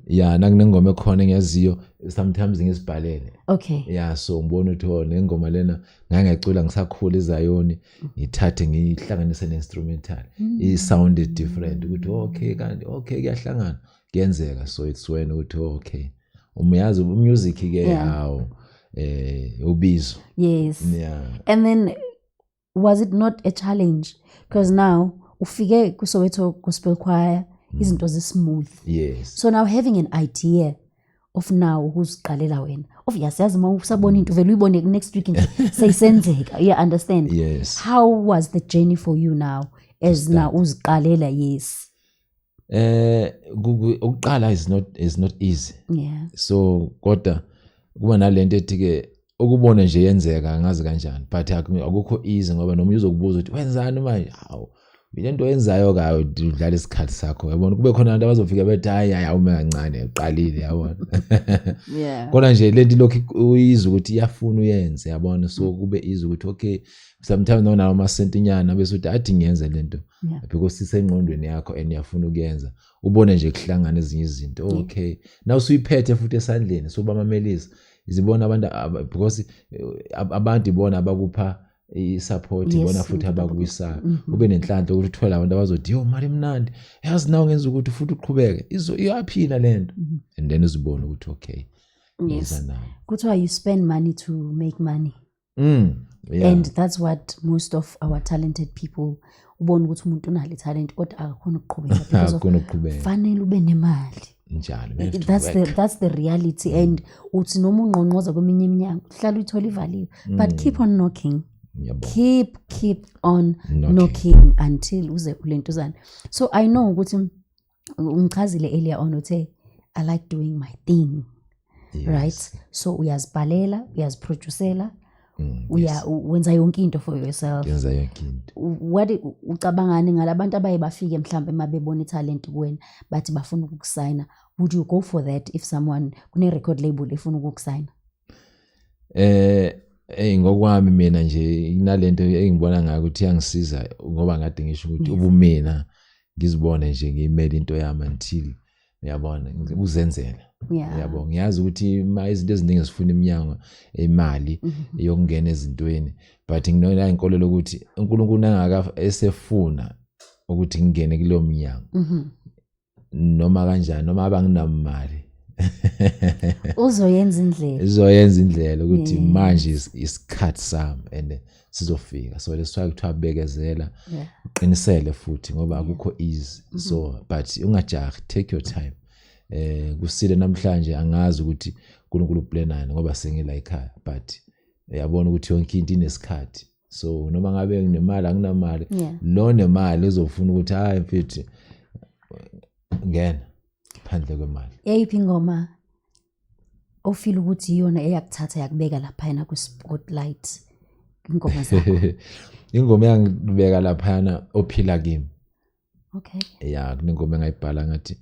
Ya, nakunengoma ekhona engiyaziyo, sometimes ngizibhalele. Ya, so ngibona ukuthi oh, nengoma lena ngangiyacula ngisakhula izayoni, ngithathe ngiyihlanganise ne-instrumental, i-sound is different, ukuthi oh, okay, kanti okay, kuyahlangana, kuyenzeka. So it's when ukuthi oh, okay, uyazi umusic ke, hawo, ubizo.
And then was it not a challenge, because now ufike kuSoweto Gospel Choir, izinto zismooth?
Yes.
So now having an idea Of now ukuziqalela wena, obvious, yazi uma usabona into vele uyibone next week nje seyisenzeka, you understand?
Yes.
How was the journey for you now as now uziqalela? Yes.
Ukuqala is not easy. So kodwa kuba nalento ethi ke ukubona nje yenzeka, ngazi kanjani, but akukho easy ngoba noma uzokubuza ukuthi wenzani manje, hawu, le nto oyenzayo kayo udlala isikhathi sakho, yabona. Kube khona abantu abazofika bethi, "Hayi, hayi, awume kancane, uqalile," yabona. Kodwa nje lento lokhu uyizwa ukuthi iyafuna uyenze, yabona. So kube easy ukuthi okay, sometimes noma nawo amasentinyana bese uthi athi ngiyenze lento because isengqondweni yakho and uyafuna ukuyenza, ubone nje kuhlangana ezinye izinto. Oh, okay, now usuyiphethe futhi esandleni, so bamamelisa izibona abantu because abantu ibona abakupha i-support, ibona futhi abakuwisayo. Ube nenhlanhla ukuthi uthole abantu abazothi, "Yo, mali emnandi, yazi nawe ngenza ukuthi futhi uqhubeke, iyaphila lento," and then uzibone ukuthi okay, ngiza nayo.
Kuthiwa you spend money to make money. And that's what most of our talented people, ubona ukuthi umuntu unalo talent kodwa akakhona ukuqhubeka because of
Akukhona ukuqhubeka.
Fanele ube nemali.
Njalo, you have to
That's the
work.
That's the reality, and uthi noma ungqongqoza kweminye iminyango uhlala uyithola ivaliwe, but keep on knocking.
Ngiyabonga.
Keep on
knocking.
Knocking until uze ulentuzana. So I know ukuthi ungichazile earlier on, uthe, "I like doing my thing." Right, so uyazibhalela, uyaziproducela, uya wenza yonke into for yourself.
Yenza yonke into.
What ucabangani ngalabantu abaye bafike mhlawumbe uma bebona italent kuwena bathi bafuna ukukusayina? Would you go for that if someone kune-record label efuna ukukusayina?
Ngokwami mina nje inalento engibona ngayo ukuthi iyangisiza, ngoba ngade ngisho ukuthi ubumina ngizibone nje ngiyimele into yami until, uyabona, uzenzela. Yabo, ngiyazi ukuthi ma izinto eziningi zifuna iminyango, imali yokungena ezintweni, but nginona inkolelo ukuthi uNkulunkulu nangaka esefuna ukuthi ngingene kuleyo minyango noma kanjani, noma abanginamali,
uzoyenza indlela.
Izoyenza indlela ukuthi manje isikhathi sami and sizofika. So lesifaka kuthiwa bekezela, uqinisele futhi ngoba akukho easy. So but ungajahi, take your time. Kusile namhlanje, angazi ukuthi uNkulunkulu uplanani ngoba sengila ekhaya, but uyabona ukuthi yonke into inesikhathi. So noma ngabe nginemali, anginamali, lo nemali uzofuna ukuthi, "Hayi mfethu, ngena phandle kwemali."
Eyiphi ingoma ofila ukuthi iyona eyakuthatha yakubeka laphayana kwi-spotlight, ingoma zakho?
Ingoma eyangibeka laphayana, "Ophila Kimi". Ya, kunengoma engayibhala ngathi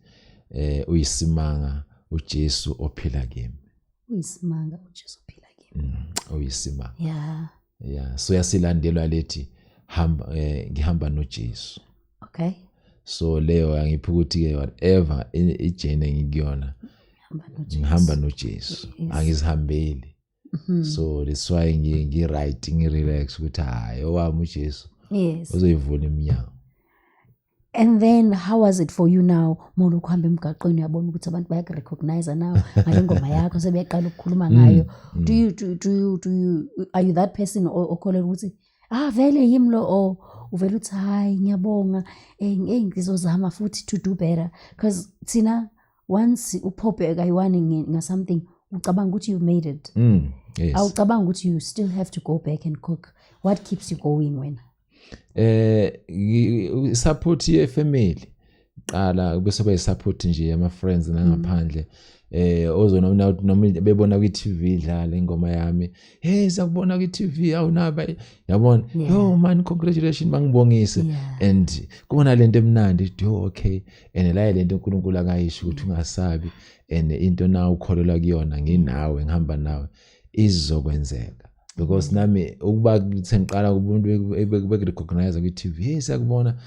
"Uyisimanga uJesu ophila kimi".
Uyisimanga uJesu ophila kimi.
Uyisimanga. Yeah, so yasilandelwa lethi "Hamba ngihamba noJesu". So leyo angiphi ukuthi ke whatever ijourney engikuyona,
Hamba noJesu.
Ngihamba noJesu, angizihambeli. So that's why ngi right, ngi relax ukuthi hayi, owami uJesu uzoyivula iminyango.
And then how was it for you now mawulokhu uhamba emgaqweni, uyabona ukuthi abantu bayakurecognize now ngale ngoma yakho, sebeyaqala ukukhuluma ngayo? Do you do, do you do you are you that person okholelwa ukuthi, ah, vele yimi lo, or uvele uthi, "Hayi, ngiyabonga, ngizozama futhi to do better"? Because thina once uphophe kayi-one nga-something, ucabanga ukuthi you made it. Awucabanga ukuthi you still have to go back and cook. What keeps you going wena?
Support ye family qala, bese kuba support nje yama friends nangaphandle, ozona noma bebona kwi TV idlala ingoma yami, "Hey, siyakubona kwi TV, awunaba," yabona. "Yo man, congratulations," bangibongise. And kubona lento emnandi ithi, "Yo, okay," and la lento uNkulunkulu akayisho ukuthi ungasabi and into na ukholelwa kuyona, nginawe, ngihamba nawe, izokwenzeka. Because nami ukuba sengiqala ubuntu bekurecognize kwi-TV, "Hey, siyakubona,"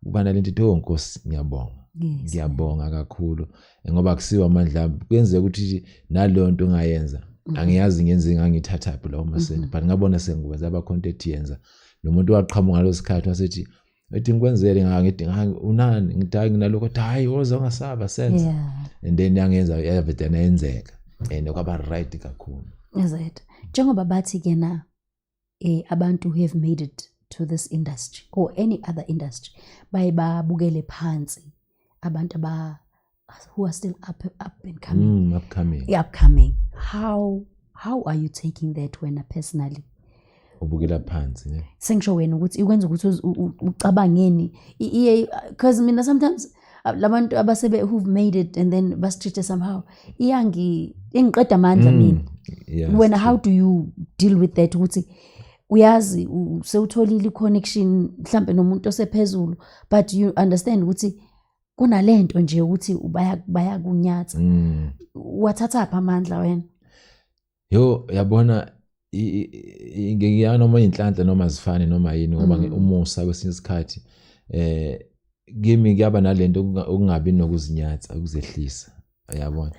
uba nalento ithi, "Oh Nkosi, ngiyabonga." Ngiyabonga kakhulu ngoba kusiwa amandla ami, kuyenzeka ukuthi naleyo nto ongayenza angiyazi ngenze ngangithathaphi lawo masenti, but ngabona sengikwenza abakhonto ethi yenza nomuntu waqhamuka ngaleso sikhathi wasethi ethi ngikwenzele, ngithi unani, ngithi hayi, nginalokho, athi hayi, woza, ungasaba, senza. And then yangenza yavele yenzeka and kwaba right kakhulu.
Is it njengoba bathi ke na abantu who have made it to this industry or any other industry baye babukele phansi abantu aba who are still up and coming.
Upcoming.
Upcoming. How are you taking that wena personally?
Ubukela phansi, ne?
Sengisho wena ukuthi ikwenza ukuthi ucabangeni, iye, because mina sometimes labantu abasebe who've made it and then basitreat somehow, iyangi ingiqeda amandla mina.
Yeah,
Wena,
it's
how
true.
do you deal with that, ukuthi uyazi sewutholile i-connection mhlambe nomuntu osephezulu, but you understand ukuthi kunalento nje ukuthi bayakunyatsa? Wathathaphi amandla wena?
Yo, yabona, ngiya noma inhlanhla noma zifane noma yini, ngoba umusa kwesinye isikhathi kimi kuyaba nalento okungabi nokuzinyatsa, ukuzehlisa, uyabona.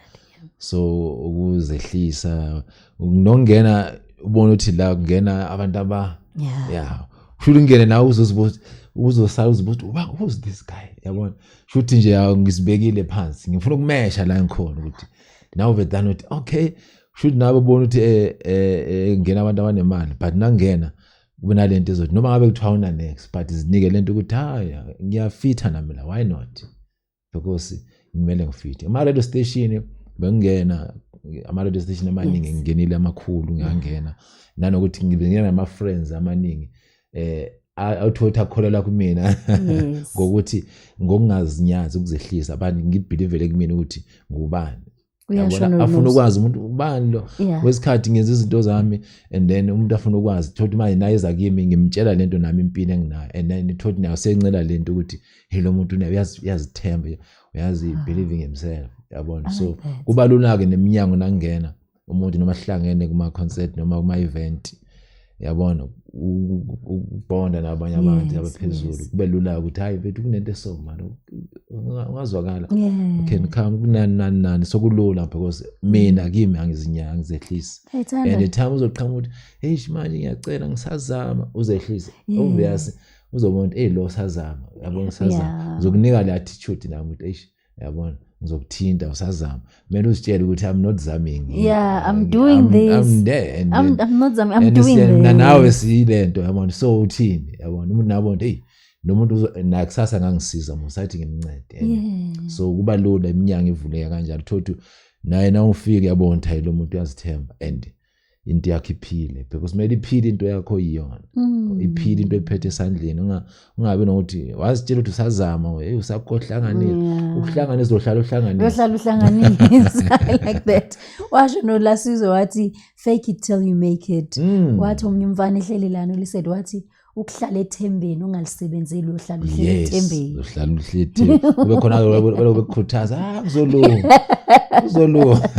So ukuzehlisa nokungena ubona ukuthi la kungena abantu aba yeah, kusho ungene nawe uzozibuza, uzosala uzibuza ukuthi, uba who's this guy, yabona. Shuthi nje ngizibekile phansi, ngifuna ukumesha la ngikhona, ukuthi nawe vedana ukuthi okay, shuthi nawe ubona ukuthi ngena abantu abanemali, but nangena kube nalento ezothi noma ngabe kuthiwa una next, but zinike lento ukuthi hayi, ngiyafitha nami la, why not, because ngimele ngifithe ama radio station. Bengingena ama radio station amaningi. Ngingenile amakhulu, ngiyangena nanokuthi ngibengena nama friends amaningi awuthothi akholelwa kumina ngokuthi ngokungazinyazi, ukuzehlisa, abantu ngibelieve kumina ukuthi ngubani.
Uyasho.
Yabona, afuna ukwazi umuntu ubani lo. Kwesikhathi ngenza izinto zami and then umuntu afuna ukwazi, thothi manje naye eza kimi, ngimtshela lento nami impilo enginayo, and then thothi nayo sencela lento ukuthi hey, lo muntu unayo, uyazithemba, uyazi, believing himself, yabona.
I
So
like that.
kuba lula ke neminyango nangena umuntu noma sihlangene kuma concert noma kuma event, yabona, ukubonda nabanye abantu abaphezulu, kube lula ukuthi hayi bethu, kunento eso man, ungazwakala, can come kunani nani nani. Sokulula because mina kimi angizinyanga, ngizehlisa.
Ngiyayithanda.
And the time uzoqhamuka ukuthi hey, manje ngiyacela, ngisazama, uzehlisa, obvious uzobona ukuthi hey, lo usazama, yabona, usazama. Uzokunika le attitude nami ukuthi eish, yabona, ngizokuthinta, usazama. Kumele uzitshele ukuthi I'm not zaming.
Yeah, I'm doing this.
I'm there and
I'm, I'm not I'm
and
doing this.
Nawe siyilento, yabona. So uthini, yabona, umuntu nabona hey, nomuntu nakusasa ngangisiza musathi ngimncede. And so kuba lula, iminyango ivuleka kanjalo, thothi naye na ufika yabona ukuthi hayi, lo muntu uyazithemba and into yakhe iphile, because kumele iphile into yakho iyona, iphile into ephethe esandleni. Ungabi nokuthi wazitshela ukuthi usazama, hey, usakohlanganisa, ukuhlanganisa uzohlala uhlanganisa.
Uyohlala uhlanganisa. I like that. Washo noLasizwe wathi, "Fake it till you make it." Wathi omunye umfana ehleli lana ulised, wathi ukuhlala ethembeni ungalisebenzeli, uyohlala uhleli ethembeni.
Uhlala uhleli ethembeni, kube khona belo bekukhuthaza, ah, kuzolunga, kuzolunga,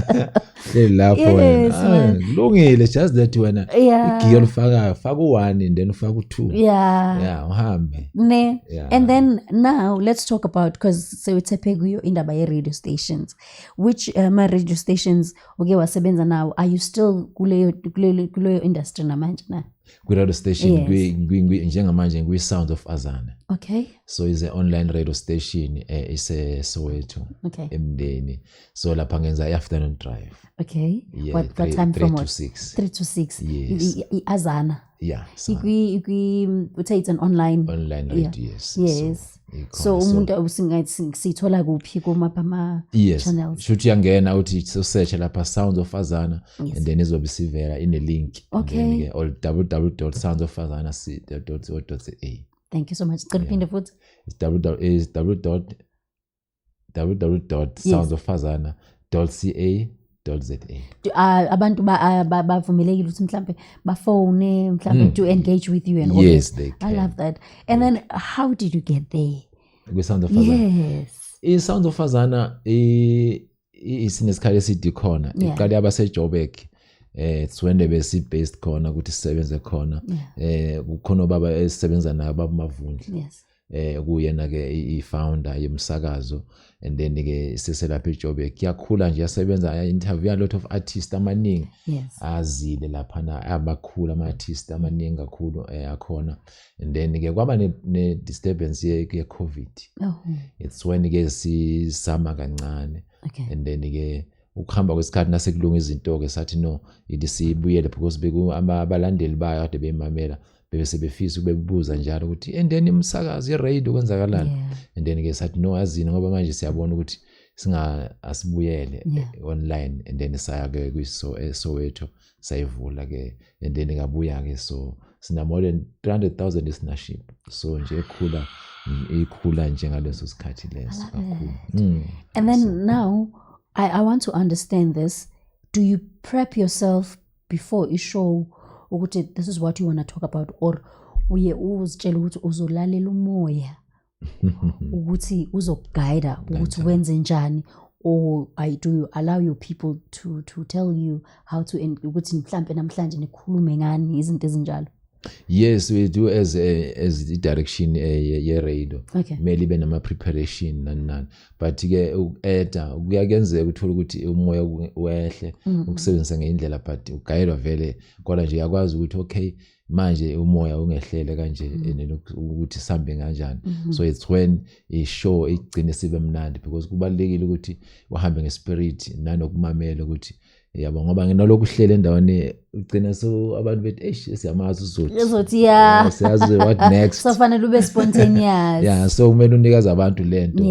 hleli lapho wena.
Yes,
Ah,
man.
kulungile, just that wena igiya olufakayo, faka u-one and then ufaka u-two. Yeah, uhambe.
Ne.
Yeah.
And then now let's talk about, because sewuthephe kuyo indaba ye-radio stations. Which ma-radio stations uke wasebenza nawo? Are you still kuleyo industry namanje na?
Kwi-radio station?
Yes.
Njengamanje ngikwi-Sound of Azana. So is an online radio station ise Soweto, emndeni. So lapha ngenza i-afternoon drive. Yeah.
What time
three
from
to
what?
6.
3 to 6.
Yes.
I-Azana.
Yeah, so
Ikwi uthe it's an online
online radio, yes.
So
Ikhona.
umuntu siyithola kuphi, kumapha ama
Yes.
channels?
Shuthi uyangena uthi usearch lapha Sounds of Azana and then izobe isivela ine-link. And then ke or www.soundsofazana.co.za.
Thank you so much. Cela uphinde futhi.
It's www is w dot www.soundsofazana.ca.za.
Abantu bavumelekile ukuthi mhlambe bafone mhlambe to engage with you and all
Yes,
that?
they
I
can.
love that. And then how did you get there?
Kwi-Sound of Azana?
Yes.
I-Sound of Azana isinesikhathi eside khona. Iqale yaba seJoburg, it's when besi based khona ukuthi sisebenze khona. Kukhona ubaba esisebenza naye, baba Mavundla, kuyena ke i-founder yomsakazo, and then ke seselapha eJoburg, yakhula nje, yasebenza, interview a lot of artists amaningi azile laphana, abakhulu ama-artist amaningi kakhulu akhona. And then ke kwaba ne disturbance ye COVID. It's when ke sisama kancane. And then ke ukuhamba kwesikhathi nasekulunga izinto ke, sathi no, ithi sibuyele, because beku abalandeli bayo kade bemamela, bebe sebefisa ukubebuza njalo ukuthi and then imsakazo, i-radio, kwenzakalani? And then ke sathi no, yazini, ngoba manje siyabona ukuthi Singa asibuyele online and then saya ke kwiso eSoweto, sayivula ke and then ngabuya ke, so sina more than 300,000 listenership. So nje ekhula, ikhula njengaleso sikhathi leso kakhulu.
And then now I want to understand this. Do you prep yourself before i-show ukuthi this is what you want to talk about, or uye uzitshela ukuthi uzolalela umoya ukuthi uzoku-guide ukuthi wenze njani, or do you allow your people to tell you how to ukuthi mhlambe namhlanje nikhulume ngani, izinto ezinjalo?
Yes, we do as i direction ye radio. Kumele ibe nama preparation nani nani, but ke uku-eda kuyakenzeka uthola ukuthi umoya wehle ukusebenzisa ngendlela, but ugayelwa vele. Kodwa nje uyakwazi ukuthi okay, manje umoya ungehlele kanje and then ukuthi sihambe kanjani. So it's when i-show igcine sibe mnandi, because kubalulekile ukuthi uhambe nge-spirit nanokumamela ukuthi yabo, ngoba nginalokhu uhlele endaweni ugcina so abantu bethi, "Eish, siyamazi uzothi."
Uzothi, yeah.
Siyazi what next.
So fanele ube spontaneous.
Yeah, so kumele unikeze abantu lento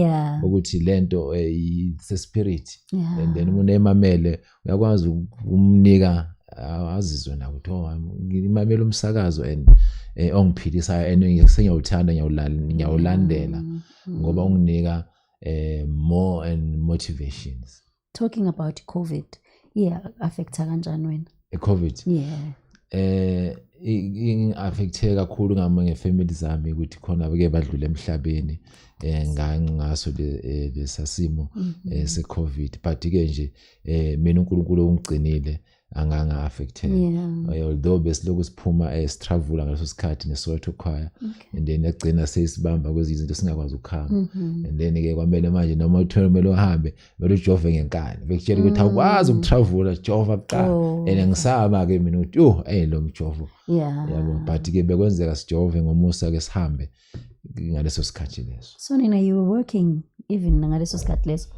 ukuthi lento it's a spirit and then umuntu emamele uyakwazi ukumnika azizwe na ukuthi, oh, ngimamela umsakazo and ongiphilisayo and sengiyawuthanda, ngiyawulandela ngoba unginika more and motivations.
Talking about COVID, yeah, affecta kanjani wena?
I-COVID?
Yeah.
Ingi-affecte kakhulu ngami nge-family zami, ukuthi khona beke badlule emhlabeni ngaso lesasimo se-COVID, but ke nje mina uNkulunkulu ungigcinile, anganga affected. Although besilokhu siphuma, sitravela ngaleso sikhathi neSoweto Choir and then yagcina seyisibamba kwezinye izinto singakwazi ukuhamba and then ke kwamele manje noma uthole kumele uhambe, kumele ujove ngenkani, bekutshela ukuthi awukwazi ukutravela, jova kuqala. And ngisaba ke mina ukuthi, oh, hey, lo mjovo yabo, but ke bekwenzeka sijove ngomusa ke sihambe ngaleso sikhathi leso.
So nina, you were working even ngaleso sikhathi leso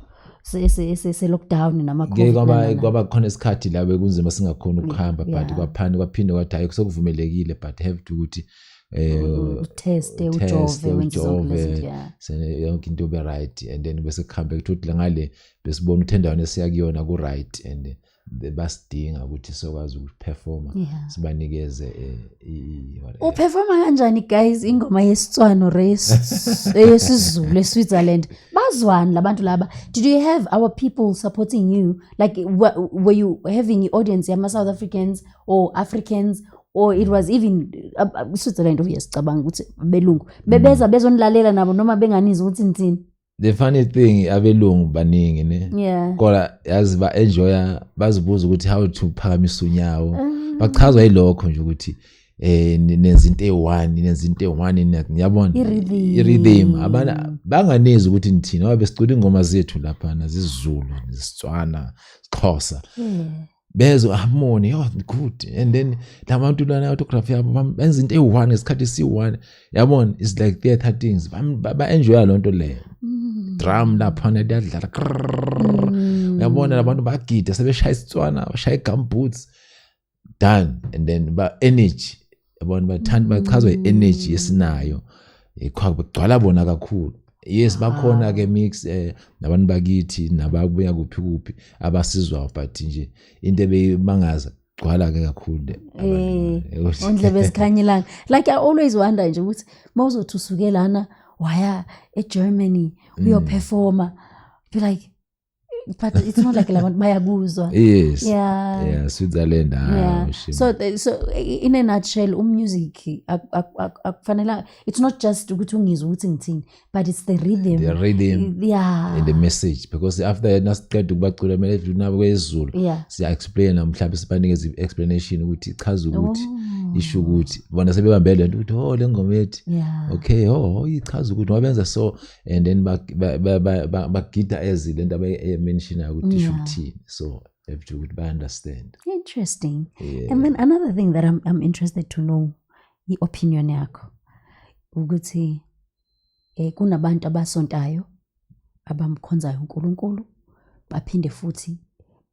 se lockdown nama
Ke
COVID?
kwaba
Na.
kwaba khona isikhathi la bekunzima singakhona ukuhamba, but kwaphanda kwaphinde kwathi hayi, sekuvumelekile, but have to ukuthi
uteste,
teste,
ujove, wenze zonke lezi
ujove,
zinto, yeah.
Yonke into ube right and then bese kuhambe kuthi ngale besibona ukuthi endaweni esiya kuyona ku right and basidinga ukuthi sokwazi ukuperforma, sibanikeze whatever.
Uperforma kanjani guys ingoma yesiTswana or eyesiZulu eSwitzerland? Bazwani labantu laba? Did you have our people supporting you? Like, were you having i-audience yama South Africans or Africans, or it was even Switzerland, obvious, cabanga ukuthi belungu bebeza bezonilalela nabo noma benganizwa ukuthi nithini?
The funny thing, abelungu baningi ne, kodwa yazi ba-enjoya, bazibuza ukuthi how to phakamisa unyawo. Bachazwa yilokho nje ukuthi nenza into eyi-one, nenza into eyi-one, ngiyabona
I-rhythm.
I-rhythm abana banganizi ukuthi nithini, ngoba besicula ingoma zethu laphana zisiZulu, zisiTswana, siXhosa. Bezwe harmony, oh good, and then labantu lana autograph yabo benza into eyi-one ngesikhathi esiyi-one, yabona, it's like theatre things. Ba-enjoya loo nto leyo. Drum laphana liyadlala krrrr. Uyabona labantu bagida sebeshaya isitswana, bashaya i-gumboots, done, and then ba energy, yabona, bathanda, bachazwa i-energy esinayo. Ikhwa kugcwala bona kakhulu. Yes, bakhona ke mix nabantu bakithi nababuya kuphi kuphi abasizwayo, but nje into ebeyimangaza, gcwala ke kakhulu abantu.
Ondlebe ezikhanyilanga. Like, I always wonder nje ukuthi mawuzothi usuke lana waya eGermany uyoperforma, be like, but it's not like labantu bayakuzwa.
Yes. Yeah, Switzerland, ah, shame.
So in a nutshell, umusic akufanele, it's not just ukuthi ungizwe ukuthi ngithini, but it's the rhythm.
The rhythm and the message, because after nasiqeda ukubacula kumele futhi nabo kwesiZulu siya-explain, mhlawumbe sibanikeze i-explanation ukuthi ichaza ukuthi isho ukuthi bona sebebambe le nto ukuthi, oh, le ngoma ethi okay, oh, ichaza ukuthi ngoba benza so and then bagida as le nto abayimentionayo ukuthi isho ukuthini, so have to ukuthi ba-understand.
Interesting.
Yeah.
And then another thing that I'm interested to know i-opinion yakho ukuthi kunabantu abasontayo abamkhonzayo uNkulunkulu, baphinde futhi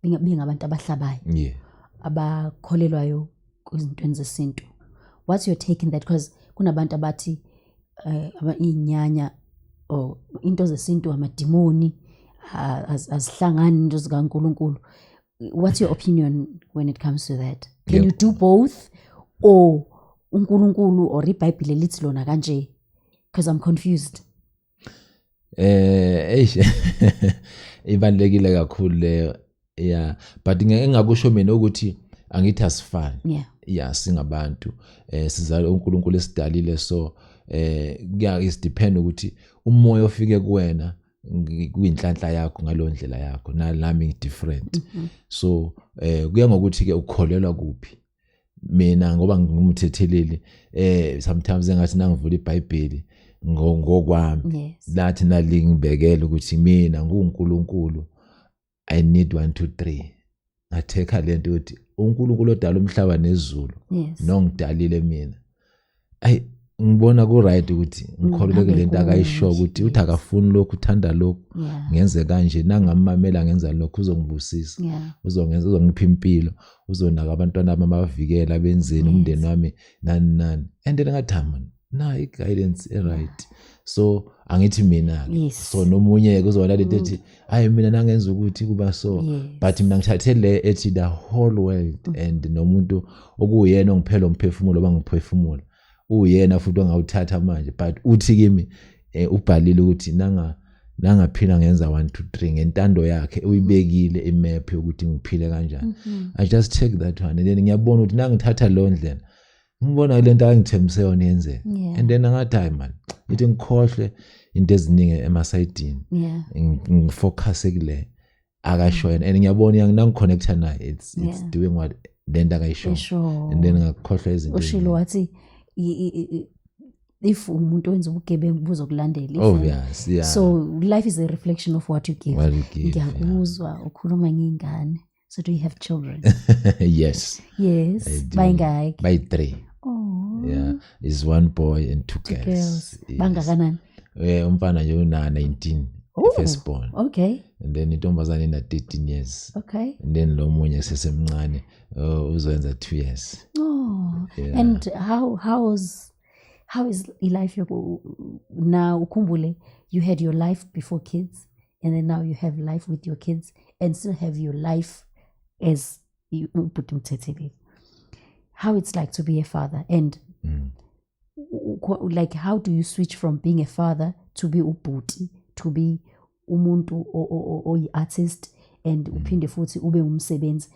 bengabantu abahlabayo, abakholelwayo kwizintweni zesintu. What's your take in that? Because kunabantu abathi inyanya or into zesintu, amadimoni. Azihlangani into zikaNkulunkulu. What's your opinion when it comes to that? Can you do both, or uNkulunkulu or iBhayibheli lithi lona kanje? Because I'm confused.
Eish, ibalekile kakhulu leyo, yeah, but engakusho mina ukuthi angithi asifani. Yeah, singabantu, sizalwe uNkulunkulu esidalile, so kuya is depend ukuthi umoya ofike kuwena kuyinhlanhla yakho ngalo ndlela yakho, nami different. So kuya ngokuthi ke ukholelwa kuphi. Mina ngoba ngingumthetheleli, sometimes engathi nangivula iBhayibheli ngokwami, lathi nalingibekela ukuthi mina nguNkulunkulu, I need 1 2 3, ngathekha lento ukuthi uNkulunkulu odala umhlaba nezulu nongidalile mina, ayi, ngibona ku right ukuthi ngikholelwe
Ngihambe
lento akayisho
kuye,
ukuthi uthi akafuni lokhu, uthanda lokhu, ngenze kanje, nangamamela ngenza lokhu, uzongibusisa, uzongenza, uzongipha impilo, uzonaka abantwana bami, abavikela, benzeni umndeni wami, nani nani. And then ngathi, "Ah, man, na i-guidance e-right." So angithi mina so nomunye kuzoba lento ethi, hayi, mina nangenza ukuthi kuba so. But mina ngithathe le ethi the whole world and nomuntu okuyena ongiphela umphefumulo, bangiphefumula uyena futhi ongawuthatha manje, but uthi kimi, ubhalile ukuthi nangaphila ngenza 1 2 3 ngentando yakhe, uyibekile imap yokuthi ngiphile kanjani. I just take that one and then ngiyabona ukuthi nangithatha leyo ndlela, ngibona lento angithembise yona yenzeka. And then ngathi, hayi man, ithi ngikhohlwe into eziningi emasayidini, ngifocus kule akasho yena, and ngiyabona nangiconnecta naye, it's doing what lento akayisho.
Esho.
And then ngakhohlwa izinto
Ushilo
eziningi.
wathi if umuntu wenza ubugebengu buzokulandela.
Obvious, yeah.
So life is a reflection of what you give.
What you give, yeah.
Ngiyakuzwa ukhuluma ngey'ngane. So do you have children?
Yes.
Yes.
I do.
Bayingaki?
By three.
Oh.
Yeah, is one boy and two
Two
girls.
girls.
Yes.
Bangakanani?
Umfana nje una 19,
Oh,
first born. And then intombazane ina 13 years. And then lo munye sesemncane, uzoyenza 2 years.
Oh.
Yeah.
And how is life yoku now? Ukhumbule you had your life before kids, and then now you have life with your kids and still have your life as ubhuti Mthetheleli. How it's like to be a father, and like how do you switch from being a father to be ubhuti, to be umuntu oyi-artist, and uphinde futhi ube umsebenzi?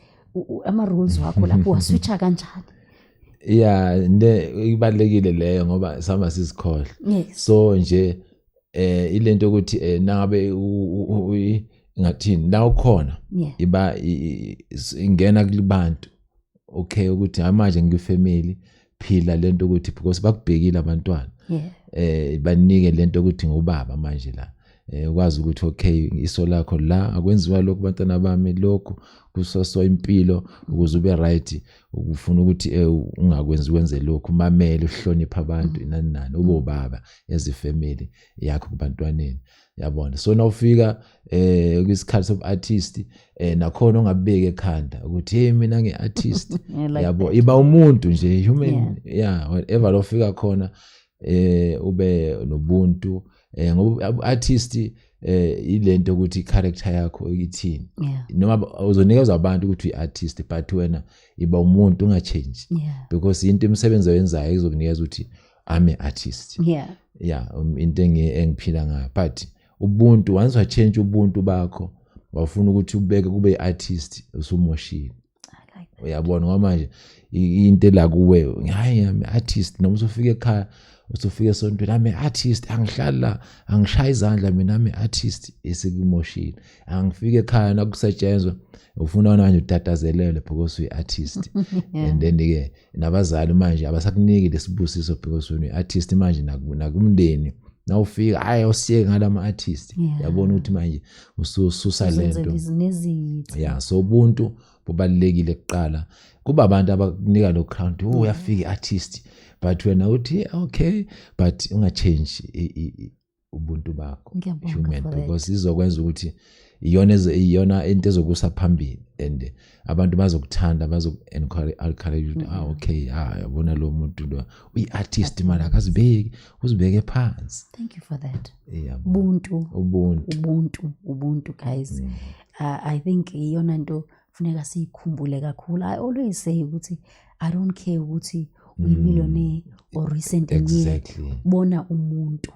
Ama-roles wakho lapho waswitcha kanjani?
Yeah, nde ibalekile leyo ngoba sama sizikhohle. So nje ilento ukuthi nangabe ngathini la ukhona, iba ingena kubantu, okay, ukuthi hayi, manje ngifamily, phila lento ukuthi because bakubhekile abantwana, banike lento ukuthi ngubaba manje la, ukwazi ukuthi okay, iso lakho la, akwenziwa lokhu bantwana bami, lokhu kusoso impilo ukuze ube right, ukufuna ukuthi ungakwenzi, wenze lokhu, mamele, uhloniphe abantu, nani nani, ube ubaba as a family yakho kubantwaneni, yabona. So nawufika kwisikhathi sob artist, nakhona ungabeki ekhanda ukuthi hey, mina ngi-artist.
I like
Yabo,
that.
iba umuntu nje, human, yeah, whatever lofika khona, ube nobuntu, ngoba artist ilento ukuthi i-character yakho ithini, noma uzonikezwa abantu ukuthi uyi-artist, but wena iba umuntu, ungachange, because into imisebenzi oyenzayo izokunikeza ukuthi I'm a artist. Yeah, into engiphila ngayo, but ubuntu, once wachange ubuntu bakho, wafuna ukuthi ubeke kube i-artist, usumoshile.
I like that.
Uyabona, ngoba manje into ela kuwe, hayi, I'm artist, noma usufika ekhaya, usufika esontweni, I'm artist, angihlali la, angishaya izandla mina, I'm artist, esikumoshile. Angifika ekhaya nakusetshenzwa, ufuna manje utatazelele because uyi-artist. And then ke nabazali manje abasakuniki lesibusiso because wena uyi-artist manje, nakumndeni nawufika, hayi, awusiyeke ngalama artist. Yabona ukuthi manje usususa
Uzenzela
lento
nezitha.
Yeah, so ubuntu bubalulekile kuqala. Kuba abantu abakunika lo crown, oh, uyafika i-artist, but wena uthi, "Yeah, okay," but ungachange. Ubuntu bakho.
Ngiyabonga
Human
for that.
Because izokwenza ukuthi iyona into ezokusa phambili and abantu bazokuthanda, bazoku-encourage ukuthi, ah, okay, ah, yabona lo muntu lo uyi-artist mara akazibeki, uzibeke phansi.
Thank you for that.
Yabo.
Ubuntu.
Ubuntu.
Ubuntu, ubuntu, guys. I think iyona nto funeka siyikhumbule kakhulu. I always say ukuthi I don't care ukuthi uyi-millionaire or recent. Bona umuntu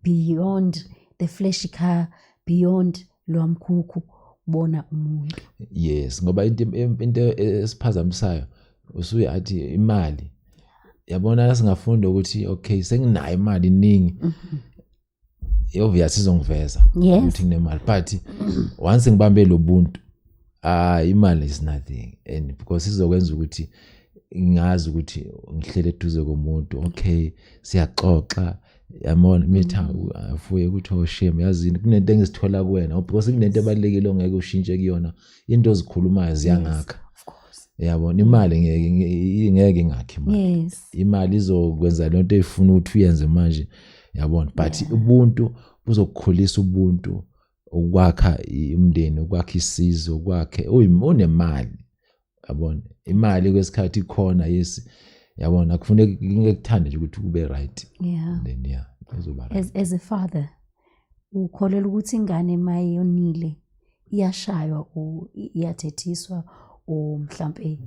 beyond the flashy car, beyond lwamkhukhu, bona umuntu.
Yes, ngoba into esiphazamisayo usuye athi imali, yabona, singafunda ukuthi okay, senginayo imali iningi, obvious izongiveza ukuthi nginemali, but once ngibambe lo buntu, ah, imali is nothing, and because izokwenza ukuthi ngazi ukuthi ngihlele eduze komuntu, okay, siyaxoxa, yabona, mitha afuye ukuthi, oh shame, yazini kunento engizithola kuwena, because kunento ebalulekile ongeke ushintshe kuyona, into ozikhulumayo ziyangakha.
Of course.
Yabona, imali ngeke ingakhi imali. Imali izokwenza lento efuna ukuthi uyenze manje, yabona, but ubuntu buzokukhulisa, ubuntu ukwakha umndeni, ukwakha isizwe, ukwakhe unemali, yabona, imali kwesikhathi ikhona, yes, yabona, akufuneki ngeke nje ukuthi kube right. Then yeah, kuzoba right.
As a father, ukholelwa ukuthi ingane mayonile iyashaywa or iyathethiswa or mhlambe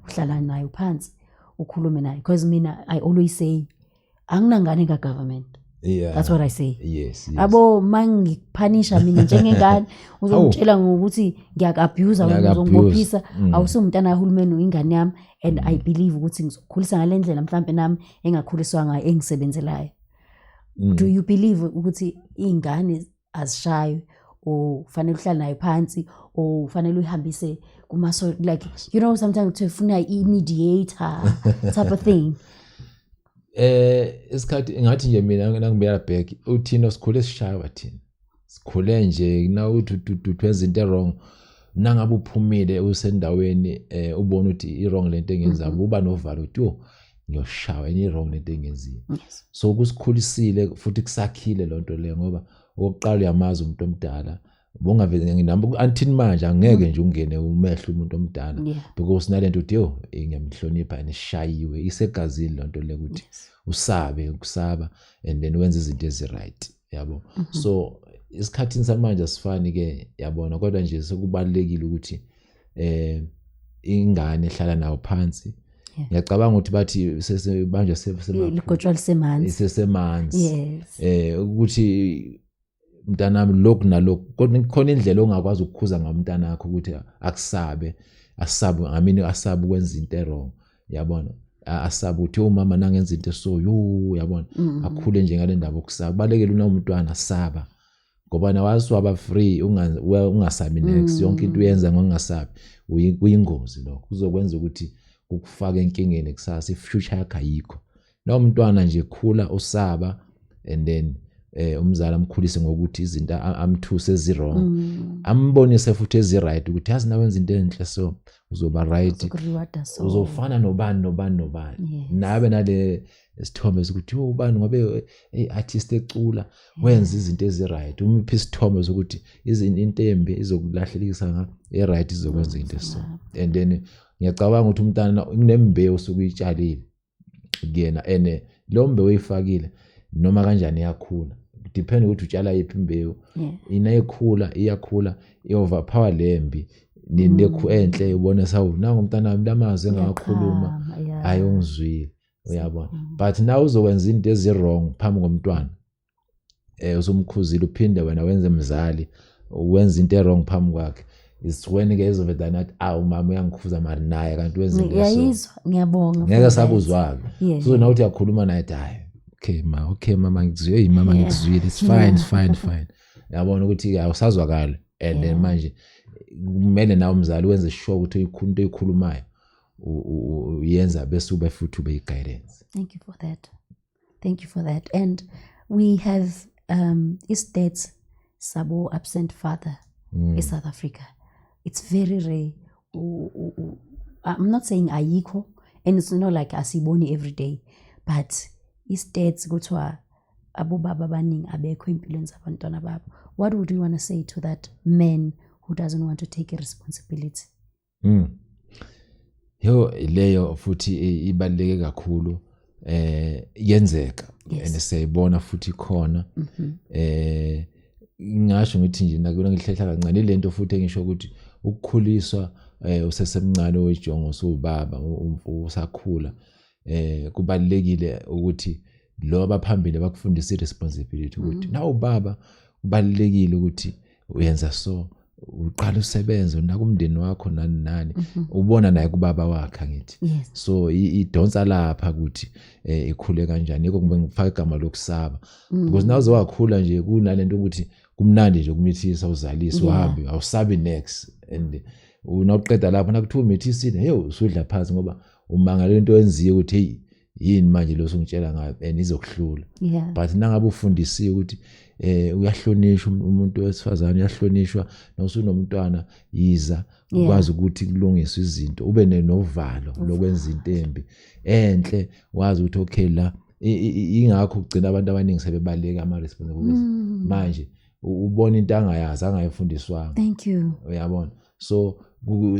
uhlala nayo phansi ukhulume nayo? Because mina I always say anginangane ka-government. That's what I say. Abo mangikuphanisha mina njengengane, uzongitshela ngokuthi ngiyaku-abuse, wena.
Ngiyaku-abuse.
Uzongibophisa. Awusumntana kahulumeni, uyingane yami, and I believe ukuthi ngizokukhulisa ngale ndlela mhlampe nami engakhuliswa ngayo, engisebenzelayo. Do you believe ukuthi iy'ngane azishaywe or fanele uhlale nayo phansi or fanele uyihambise kuma-so like, sometimes kuthiwa funa i-mediator type of thing?
Isikhathi ngathi nje mina nangibuyela back, uthina sikhule sishaywa, thina sikhule nje na uthi wenza into wrong, nangabe uphumile usendaweni ubona ukuthi i wrong lento engenzayo, uba novalo ukuthi yo, ngiyoshawa, enye i wrong lento engenzile. So kusikhulisile futhi kusakhile lonto leyo, ngoba okokuqala uyamazi umuntu omdala, bongavele nami until manje angeke nje ungene umehlo umuntu omdala because nalento uthi yo, ngiyamhlonipha and ishayiwe, isegazini lonto le ukuthi usabe ukusaba and then wenze izinto ezi-right, yabo. So isikhathini samanje asifani ke, yabona, kodwa nje sekubalulekile ukuthi ingane ehlala nayo phansi. Ngiyacabanga ukuthi bathi sesebanje
Ligotshwa lisemanzi.
Sesemanzi. Ukuthi mntanami lokhu nalokhu, kodwa kukhona indlela ongakwazi ukukhuza ngomntana wakho ukuthi akusabe, asabe, I mean, asabe ukwenza into wrong, yabona, asabe ukuthi umama nangenza into so yo, yabona, akhule nje ngale ndaba okusaba. Kubalekile una umntwana asaba, ngoba nawazi waba free, ungasabi next, yonke into uyenza ngokungasabi, kuyingozi lokho, kuzokwenza ukuthi kukufake enkingeni kusasa, i-future yakho ayikho. Na umntwana nje khula usaba and then umzali amkhulise ngokuthi izinto amthuse ezi-wrong, ambonise futhi ezi-right ukuthi yazi nawenza into enhle so uzoba right.
Uzoku-rewarda so.
Uzofana nobani nobani nobani. Nabe nale sithombe sokuthi yo, ubani ngobe artist ecula wenza izinto ezi-right, umiphi isithombe sokuthi into embi izokulahlekisa nga e-right izokwenza into so, and then ngiyacabanga ukuthi umntana kunembewu osuke uyitshalile kuyena, and lo mbewu oyifakile noma kanjani iyakhula, depend ukuthi utshala yiphi imbewu. Inayikhula, iyakhula, i-overpower lembi nekhu enhle, ubone sawu nangu umntana wami lamazwi engawakhuluma.
Iyaqhama, yeah.
Hayi, ungizwile, uyabona, but now uzokwenza into ezi-wrong phambi komntwana, usumkhuzile, uphinde wena wenze mzali wenza into e-wrong phambi kwakhe, is when ke ezoveda nathi, ah, umama uyangikhuza mari naye kanti wenza into eso.
Ngiyayizwa, ngiyabonga
Ngeke
for that.
sakuzwa-ke. So nawe uthi uyakhuluma naye, athi hayi, okay ma, okay mama, ngikuzwile. Hey mama, ngikuzwile, it's fine, it's fine, fine, yabona ukuthi awusazwakala, and then manje kumele nawe umzali wenze sure ukuthi into oyikhulumayo uyenza, bese ube futhi ube i-guidance.
Thank you for that. Thank you for that. And we have stats sabo absent father in South Africa. It's very rare. I'm not saying ayikho, and it's not like asiboni every day, but stats kuthiwa Abobaba abaningi abekho empilweni zabantwana babo. What would you want to say to that man who doesn't want to take a responsibility?
Yo, leyo futhi ibaluleke kakhulu, yenzeka and siyayibona futhi khona. Ngingasho ngithi nje nakubona ngihlehla kancane lento futhi engisho ukuthi ukukhuliswa usesemncane, oyijongo usubaba, usakhula, kubalulekile ukuthi lo abaphambili bakufundisa i-responsibility, ukuthi nawu baba kubalulekile ukuthi uyenza so, uqala usebenze, unaka umndeni wakho, nani nani, ubona naye kubaba wakhe, angithi?
Yes.
So idonsa lapha ukuthi ikhule kanjani. Yikho kube ngifaka igama lokusaba, because nawuze wakhula nje kunalento ukuthi kumnandi nje ukumithisa, uzalise, uhambe, awusabi next, and unawuqeda lapho nakuthiwa umithisile, hey, usudla phansi ngoba umangala into enziwe ukuthi, hey, yini manje lo sungitshela ngayo, and izokuhlula. But nangabe ufundisiwe ukuthi uyahlonishwa umuntu wesifazane, uyahlonishwa nawusunomntwana, yiza ukwazi ukuthi kulungiswe izinto, ube novalo lokwenza into embi enhle, wazi ukuthi okay la ingakho kugcina abantu abaningi sebebaleka ama responsibilities manje, ubona into angayazi, angayifundiswanga.
Thank you.
Uyabona, so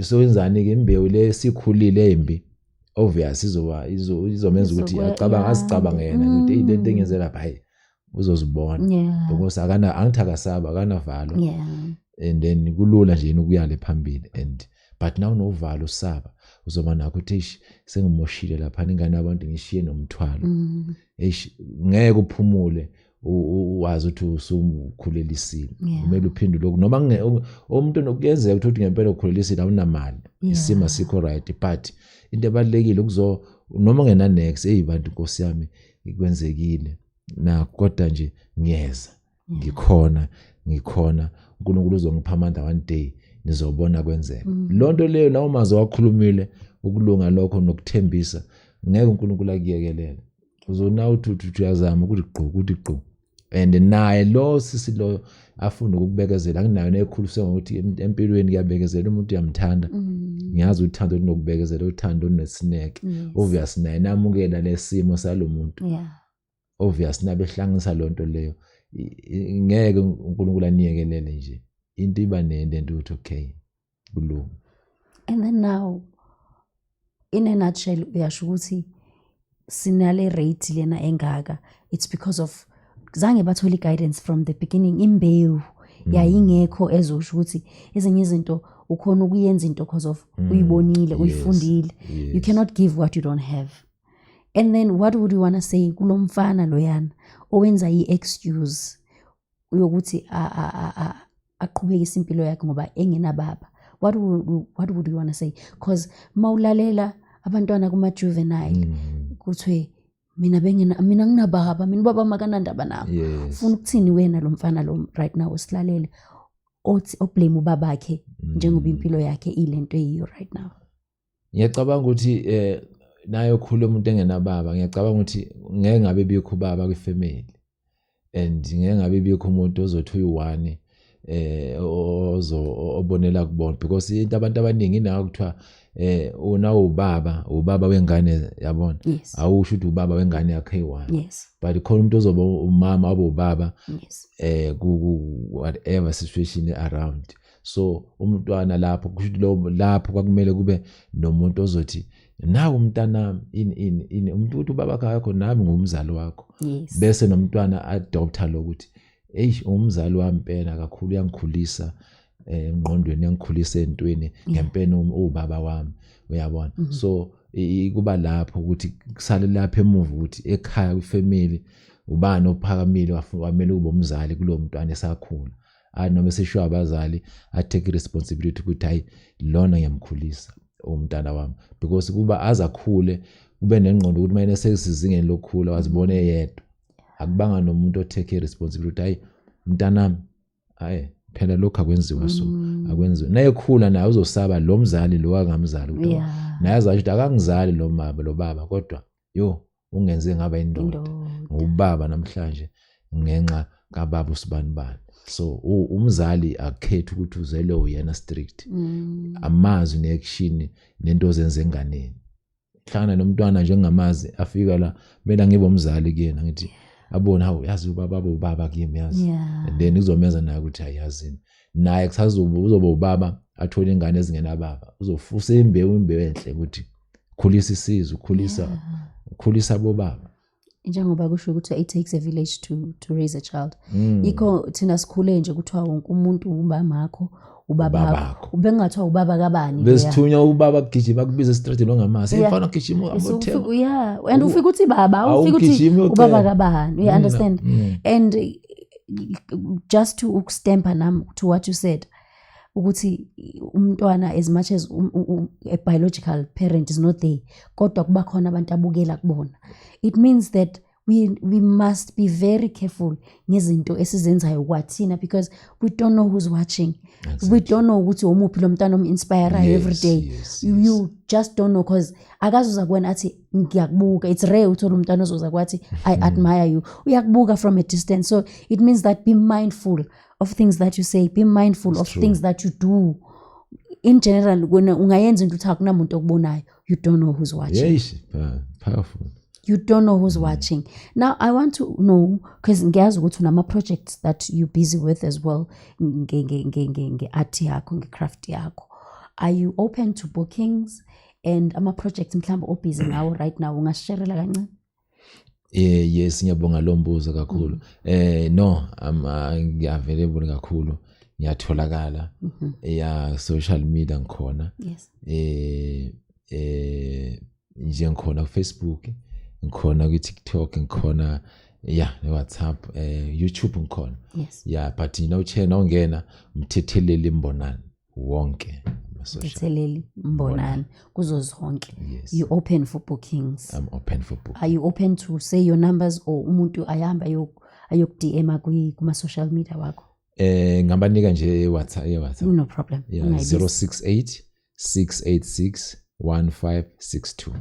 so wenzani ke imbewu le sikhulile embi, obvious izoba izomenza ukuthi acabanga, azicabange yena ukuthi, hey, lento engenze lapha, hayi, uzozibona, because akana, angithi akasaba, akanavalo, and then kulula nje yena ukuya le phambili. And but now unovalo, usaba, uzoba nakho ukuthi, eish, sengimoshile lapha, ingane abantu ngishiye nomthwalo, eish, ngeke uphumule wazi ukuthi usumkhulelisile. Kumele uphinde lokhu noma umuntu nokuyenzeka ukuthi ngempela ukhulelisile, awunamali, isimo asikho right, but into ebalulekile ukuzo noma ungena next, hey bantu, Nkosi yami, kwenzekile na, kodwa nje ngiyeza, ngikhona, ngikhona, uNkulunkulu uzongipha amandla, one day nizobona kwenzeka. Lonto leyo, lawo mazwi wakhulumile, ukulunga lokho nokuthembisa, ngeke uNkulunkulu akuyekelele. Uzona uthi uthi uyazama ukuthi gqu, ukuthi gqu, and naye lo sisi lo afuna ukukubekezela, anginayo nekhulu ngokuthi empilweni kuyabekezela umuntu, uyamthanda. Ngiyazi uthando lunokubekezela, uthando lunesineke. Obvious naye namukela lesimo salomuntu. Obvious nabehlanganisa lonto leyo, ngeke uNkulunkulu aniyekelele nje, into iba nento ukuthi okay, kulunga.
And then now, in a nutshell, uyasho ukuthi sinale rate lena engaka, it's because of zange bathole guidance from the beginning, imbewu yayingekho ezosho ukuthi ezinye izinto ukhona ukuyenza into because of uyibonile, uyifundile. You cannot give what you don't have. And then what would you want to say kulo mfana loyana owenza i-excuse yokuthi aqhubekise impilo yakhe ngoba engenababa? What would you want to say? Because mawulalela abantwana kuma-juvenile, kuthiwe mina bengena, mina nginababa, mina ubaba makanandaba nami. Ufuna ukuthini wena lo mfana lo right now usilalele, othi oblame ubabakhe njengoba impilo yakhe ilento eyiyo right now?
Ngiyacabanga ukuthi naye okhula umuntu engenababa, ngiyacabanga ukuthi ngeke ngabe bikho ubaba kwifamily, and ngeke ngabe bikho umuntu ozothi uyi-one ozo obonela kubona, because into abantu abaningi inako kuthiwa una ubaba, ubaba wengane, yabona? Awusho ukuthi ubaba wengane yakhe eyi-one, but khona umuntu ozoba umama, abe ubaba ku whatever situation around. So umntwana lapho kusho ukuthi lo lapho kwakumele kube nomuntu ozothi, nawu umntanami, ini ini ini, umuntu uthi ubaba wakho, nami ngumzali wakho, bese nomntwana adopta lokuthi, eish, umzali wami impela kakhulu, uyangikhulisa engqondweni, uyangikhulisa entweni, ngempela ubaba wami, uyabona? So kuba lapho ukuthi kusale lapha emuva ukuthi ekhaya kwifamily ubani ophakamile wamele ube umzali kulowo mntwana esakhula, ayi noma eseshiwa abazali, atake responsibility ukuthi, hayi, lona ngiyamkhulisa umntana wami, because kuba azakhule kube nengqondo ukuthi mayena sesizingeni lokukhula wazibona eyedwa, akubanga nomuntu otake responsibility, hayi mntanami, hayi phela lokhu akwenziwa, so akwenziwa. Nayekhula naye uzosaba lo mzali lo angamzali ukuthi naye azathi ukuthi akangizali lo mama lo baba, kodwa yo ungenze ngaba indoda,
Indoda.
Ngubaba namhlanje ngenxa kababa usibanibani. So umzali akukhethi ukuthi uzelwe uyena strict, amazwi ne-action nento ozenza enganeni. Hlangana nomntwana njengamazi afika la, kumele ngibe umzali kuyena, ngithi Abone, hawu, yazi ubaba, ubaba kimi, yazi. And then uzomenza naye ukuthi ayazini naye kusazoba uzoba ubaba, athole ingane ezingenababa, uzofusa imbewu, imbewu enhle ukuthi khulisa isizwe, ukhulisa ukhulisa bobaba.
Njengoba kusho ukuthi it takes a village to raise a child. Yikho thina sikhule nje kuthiwa wonke umuntu umamakho, ubabakho.
Ubabakho.
Ubengathiwa ubaba kabani loya.
Besithunywa ubaba kugijima, kubiza esitradini ongamazi. Mfana, gijima.
Yeah, and ufika uthi baba, ufika uthi
Awugijimi uyocela.
ubaba kabani, you understand? And just to ukustampa nami to what you said ukuthi umntwana, as much as a biological parent is not there, kodwa kuba khona abantu abukela kubona. It means that we must be very careful ngezinto esizenzayo kwathina, because we don't know who's watching. We don't know ukuthi omuphi lo mntwana om-inspirayo every day. You just don't know, because akazuza kuwena athi ngiyakubuka. It's rare uthola umntwana ozoza kwathi I admire you. Uyakubuka from a distance. So it means that be mindful of things that you say, be mindful
It's
of
true.
things that you do in general. Wena ungayenza into uthi akunamuntu okubonayo, you don't know who's watching.
Yes, powerful.
You don't know who's watching. Now I want to know, because ngiyazi ukuthi unama-projects that you're busy with as well, nge-art yakho, nge-craft yakho. Are you open to bookings and ama-projects mhlawumbe obusy ngawo right now? Ungasisharela kancane?
Yes, ngiyabonga lo mbuzo kakhulu. No, I'm available kakhulu. Ngiyatholakala. Yeah, social media ngikhona. Nje ngikhona ku Facebook, ngikhona ku TikTok, ngikhona, yeah, ne WhatsApp, YouTube ngikhona. Yeah, but you know, chair nongena Mthetheleli Mbonani wonke ama social.
Mthetheleli Mbonani kuzo zonke.
Yes.
You open for bookings?
I'm open for booking.
Are you open to say your numbers, or umuntu ayahamba ayoku-DM kuma-social media wakho?
Ngabanika nje WhatsApp, yeah, WhatsApp.
No problem.
Yeah,
Ungayibizi.
068 686 1562.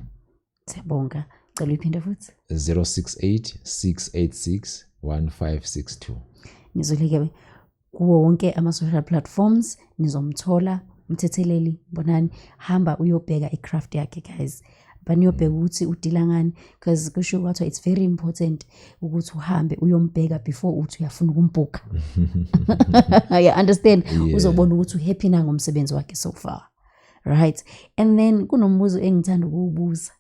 Siyabonga. Cela uyiphinde futhi.
068 686 1562.
Nizoleke kuwo wonke ama-social platforms nizomthola Mthetheleli Mbonani. Hamba uyobheka i-craft yakhe, guys, baniyobheka ukuthi udila ngani, because kusho kwathiwa it's very important ukuthi uhambe uyombheka before uthi uyafuna ukumbhukha, you understand?
Yeah.
Uzobona ukuthi uhappy na ngomsebenzi wakhe so far, right? And then kunombuzo engithanda ukuwubuza.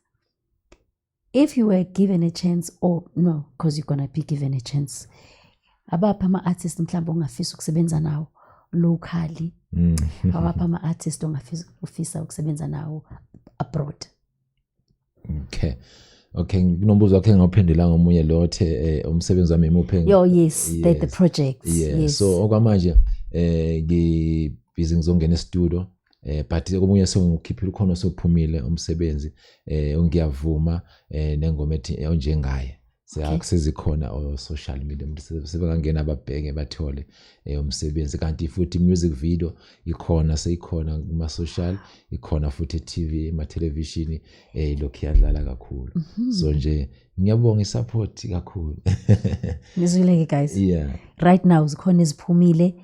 If you were given a chance, or no, because you're gonna be given a chance, abaphi ama-artist mhlawumbe ongafisa ukusebenza nawo locally? Awaphi ama-artist ongafisa ufisa ukusebenza nawo abroad?
Okay, kunombuzo wakhe ngawuphendula ngomunye lo othe umsebenzi wami imuphi.
Yo, yes, the projects.
Yeah. So okwamanje ngibhizi ngizongena e-studio, but komunye sengikhiphile, ukhona sophumile umsebenzi, ungiyavuma, nengoma ethi onjengaye. Sezikhona o social media, umuntu sebengangena ababheke bathole umsebenzi. Kanti futhi music video ikhona, seyikhona kuma social, ikhona futhi e-TV, ema television, lokhu iyadlala kakhulu. So nje ngiyabonga isupport kakhulu.
Nizwile-ke, guys. Right now zikhona eziphumile,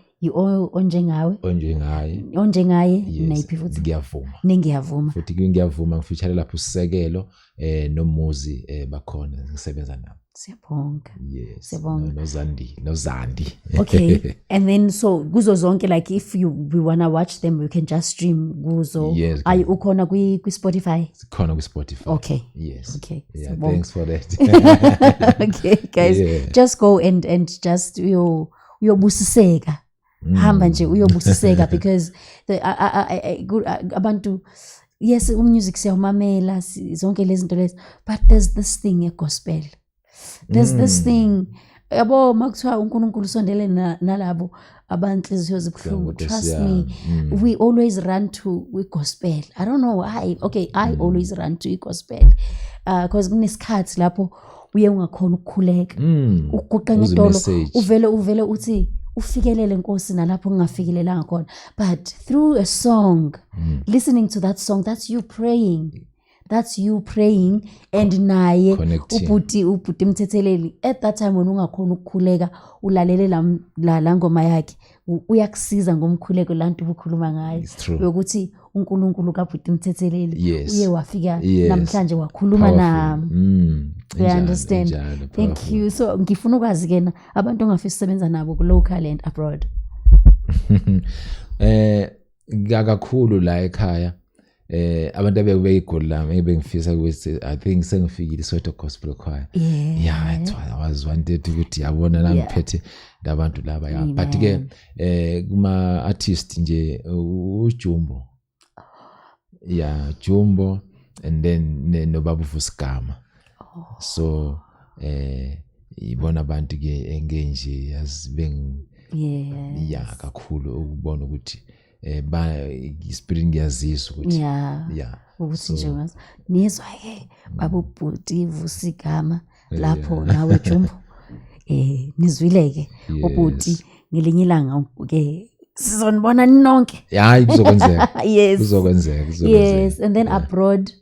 onjengawe.
Onjengaye.
Onjengaye.
Yes.
Nayiphi futhi?
Ngiyavuma.
Ningiyavuma.
Futhi ngiyavuma ngifeature lapho usisekelo nomuzi, bakhona ngisebenza nabo.
Siyabonga.
Yes.
Siyabonga.
Nozandi, nozandi.
Okay, and then so kuzo zonke, like if you we wanna watch them, we can just stream kuzo?
Yes.
Ayi, ukhona kwi Spotify?
Khona ku Spotify.
Okay.
Yes.
Okay.
Yeah.
Siyabonga.
Thanks for that.
Okay guys, just go and just uyobusiseka. Hamba nje uyobusiseka, because the I, abantu, yes, umusic siyawumamela, zonke lezi zinto lezi, but there's this thing ye-gospel, there's this thing, yabo, makuthiwa uNkulunkulu usondele nalabo abanhliziyo zibuhlungu.
Nkosi
Trust
yami.
me, we always run to i-gospel. I don't know why. Okay, I always run to i-gospel because kunesikhathi lapho uye ungakhona ukukhuleka, uguqa
Uzwe
ngedolo,
message.
uvele uthi ufikelele Nkosi nalapho ungafikelelanga khona, but through a song, listening to that song, that's you praying, that's you praying, and naye
Connecting.
ubhuti Mthetheleli, at that time wena ungakhona ukukhuleka, ulalele la ngoma yakhe, uyakusiza ngomkhuleko lanto ubukhuluma ngayo.
It's true.
Yokuthi uNkulunkulu kaBhuti Mthetheleli uye wafika namhlanje wakhuluma nami. You understand?
Injalo,
Thank
powerful.
you. So ngifuna ukwazi kena abantu ongafisa ukusebenza nabo ku local and abroad.
Kakhulu la ekhaya, abantu abebeyigoli lami ebengifisa ukuthi, I think sengifikile, Soweto Gospel Choir. Yeah, I was wanted ukuthi yabona la ngiphethe labantu laba, yeah, but ke
Amen.
Kuma artist nje, uJumbo, yeah, Jumbo, and then nobaba uVusigama. So ibona abantu ke engenje yazi beng yeah, kakhulu ukubona ukuthi ba spirit ngiyaziswa ukuthi yeah.
Ukuthi nje ngazi niyezwa ke baba ubhuti Vusigama lapho nawe Jumbo, nizwile ke ubhuti, ngelinye ilanga ke sizonibona nonke.
Hayi, kuzokwenzeka.
Yes.
Kuzokwenzeka, kuzokwenzeka.
Yes, and then abroad?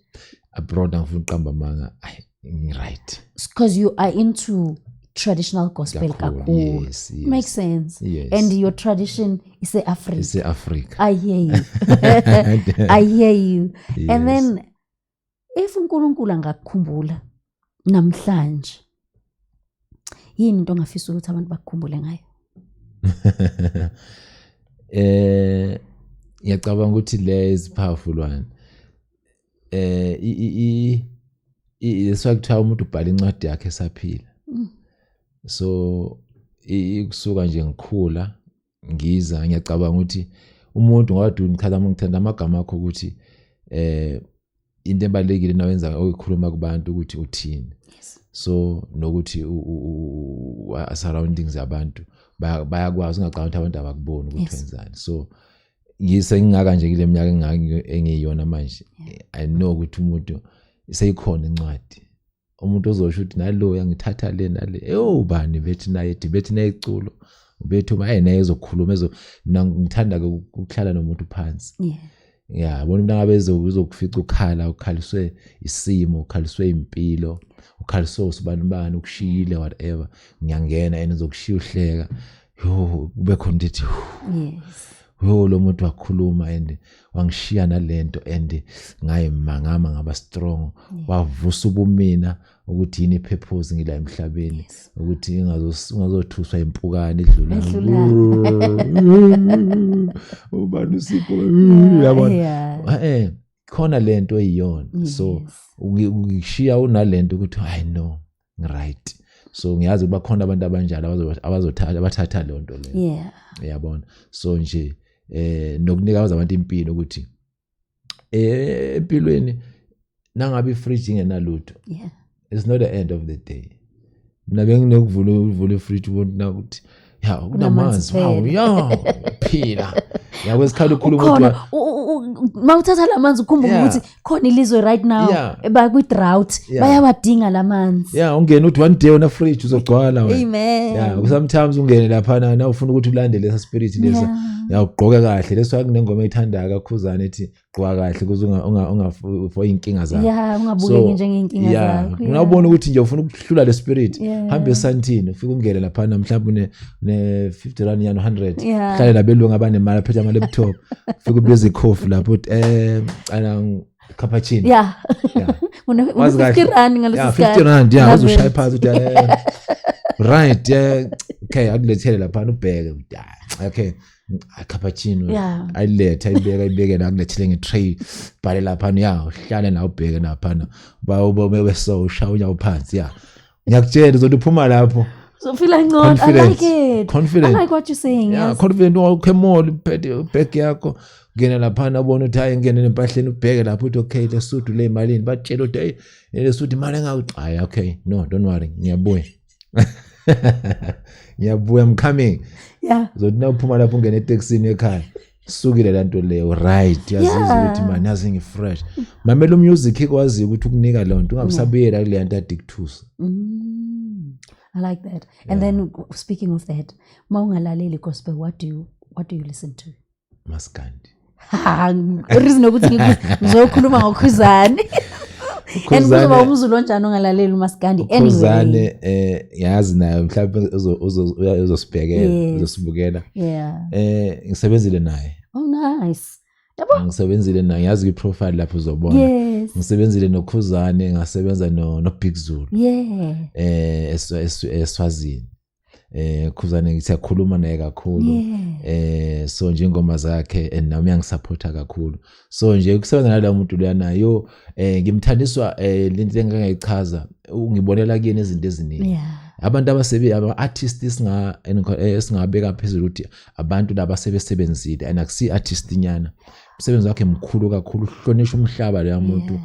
Abroad, angifuni ukuqamba amanga, ayi, right.
Because you are into traditional gospel
Kakhulu,
kakhulu.
Yes.
Makes sense.
Yes.
And your tradition is Africa.
Ise-Africa.
I hear you, I hear you. And then if uNkulunkulu angakukhumbula namhlanje, yini into ongafisa ukuthi abantu bakukhumbule ngayo?
Ngiyacabanga ukuthi le is powerful one. I That's why kuthiwa umuntu ubhala incwadi yakhe esaphila. So kusuka nje ngikhula ngiza, ngiyacabanga ukuthi umuntu ngoba ngithanda ngithanda amagama akho ukuthi into ebalekile nawenza oyikhuluma kubantu ukuthi uthini. So nokuthi surroundings yabantu bayakwazi, ungacabanga ukuthi abantu abakuboni ukuthi wenzani. So ngise ngingaka nje kule minyaka engaka engiyiyona manje, I know ukuthi umuntu seyikhona incwadi, umuntu ozosho ukuthi nalo yangithatha le nale, eyo bani bethi naye bethi nayiculo bethi uma naye ezokhuluma ezo. Mina ngithanda ke ukuhlala nomuntu phansi. Yeah, bona umuntu angabe uzokufica ukhala, ukhaliswe isimo, ukhaliswe impilo, ukhaliswe usibani bani ukushiyile, whatever, ngiyangena and uzokushiya uhleka, yo, kube khona into ethi yo, lo muntu wakhuluma and wangishiya nalento and ngayimangama, ngaba strong, wavusa ubumina ukuthi yini purpose ngila emhlabeni, ukuthi ungazothuswa impukane edlula ubani usipho, uyabona? Khona lento eyiyona, so ungishiya unalento ukuthi I know right. So ngiyazi ukuba khona abantu abanjalo abazothatha, abathatha leyo nto leyo. Uyabona, so nje nokunika abantu impilo ukuthi empilweni nangabe ifridge ingenalutho, it's not the end of the day. Mina benginokuvula uvula ifridge ubona ukuthi ya kunamanzi, wow, ya phila yakwesikhathi ukhuluma
ukuthi mawuthatha lamanzi ukhumbule ukuthi khona ilizwe right now bakwi-drought, bayawadinga lamanzi.
Yeah, ungene uthi one day una fridge uzogcwala
wena. Amen.
Yeah, sometimes ungene lapha na ufuna ukuthi ulandele lesa spirit lesa, ya, ugqoke kahle. Leso kunengoma ethandayo kaKhuzane ethi gqoka kahle ukuze unga unga for inkinga zakho.
Yeah, ungabukeki njengenkinga zakho.
Ungabona ukuthi nje ufuna ukuhlula le spirit, hamba esantini, ufike ungene lapha mhlawumbe une 50 rand yana 100, hlale nabelungu abanemali aphethe ama laptop, ufike ubize ikhofi lapho uthi cala cappuccino.
Une 50 rand ngaleso
sikhathi. 50 rand, yeah, uzoshaya phansi uthi right, yeah, okay, akulethele lapha, ubheke, okay, cappuccino. Ayilethe, ayibeke, ayibeke la, akulethele nge-tray, bhale lapha, ya, uhlale na ubheke laphana, ba so ushaya unyawo phansi, ya, ngiyakutshela uzothi uphuma lapho
So feel ngcono. I like it.
Confident.
I like what you're saying.
Yeah, yes. Confident wakhe mall, uphethe bag yakho, ngena laphana ubona ukuthi hayi, ngene nempahleni, ubheke lapho uthi okay, le suit le imalini, batshela ukuthi hey, le suit imali engakuthi hayi, okay, no, don't worry, ngiyabuya, ngiyabuya, I'm coming. Uzothi nawuphuma lapho ungena etekisini ekhaya, sukile la nto leyo, right? Uyazizwa ukuthi man, yazi ngi-fresh. Mamela umusic ikwaziyo ukuthi ukunika leyo nto, ungabisabuyela kule nto adikuthusa.
I like that. And then speaking of that, mawungalaleli gospel, what do you listen to?
Maskandi.
Ha, reason ukuthi ngizokhuluma ngoKhuzani. And kuzoba umZulu onjani ongalaleli umaskandi anyway?
Khuzane, yazi naye mhlawumbe uzosibhekela, uzosibukela. Ngisebenzile naye.
Oh, nice. Yabo?
Ngisebenzile naye, ngiyazi kwi-profile lapho uzobona. Ngisebenzile noKhuzane, ngasebenza no Big Zulu. Eswazini. Khuzane siyakhuluma naye kakhulu. So nje ingoma zakhe and nami uyangisupporta kakhulu. So nje ukusebenza nalowo muntu leyana yo, ngimthandiswa, lento engingayichaza, ungibonela kuyena izinto eziningi. Abantu abasebe aba artists esingabeka phezulu ukuthi abantu laba sebesebenzile, and akusi artist nyana, umsebenzi wakhe mkhulu kakhulu, uhlonishwa umhlaba leya muntu.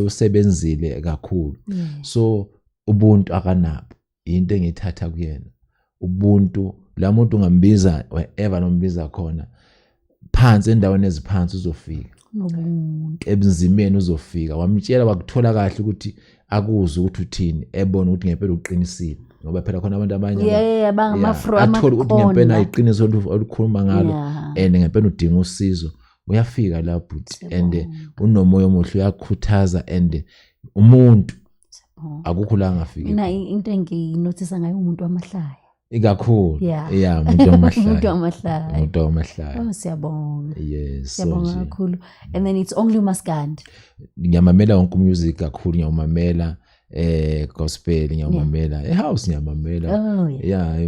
Usebenzile kakhulu. So ubuntu akanabo, into engiyithatha kuyena ubuntu. La muntu ungambiza wherever nombiza khona, phansi endaweni eziphansi uzofika.
Nobuntu.
Ebunzimeni uzofika, wamtshela wakuthola kahle ukuthi akuzwe ukuthi uthini, ebona ukuthi ngempela uqinisile, ngoba phela khona abantu abanye
Yeah, bangamafro.
Athole ukuthi ngempela iqiniso olukhuluma ngalo and ngempela udinga usizo, uyafika la bhuti and unomoya omuhle, uyakhuthaza and umuntu akukho la angafiki.
Mina into engiyinothisa ngayo, umuntu wamahlaya.
Ikakhulu. Yeah, umuntu
umuntu
wamahlaya.
Wamahlaya.
Umuntu wamahlaya.
Oh, siyabonga.
Yes, so
Siyabonga
nje
kakhulu. And then it's only umaskandi?
Ngiyamamela wonke umusic kakhulu, ngiyawumamela gospel, ngiyawumamela ehouse, ngiyamamela. Yeah,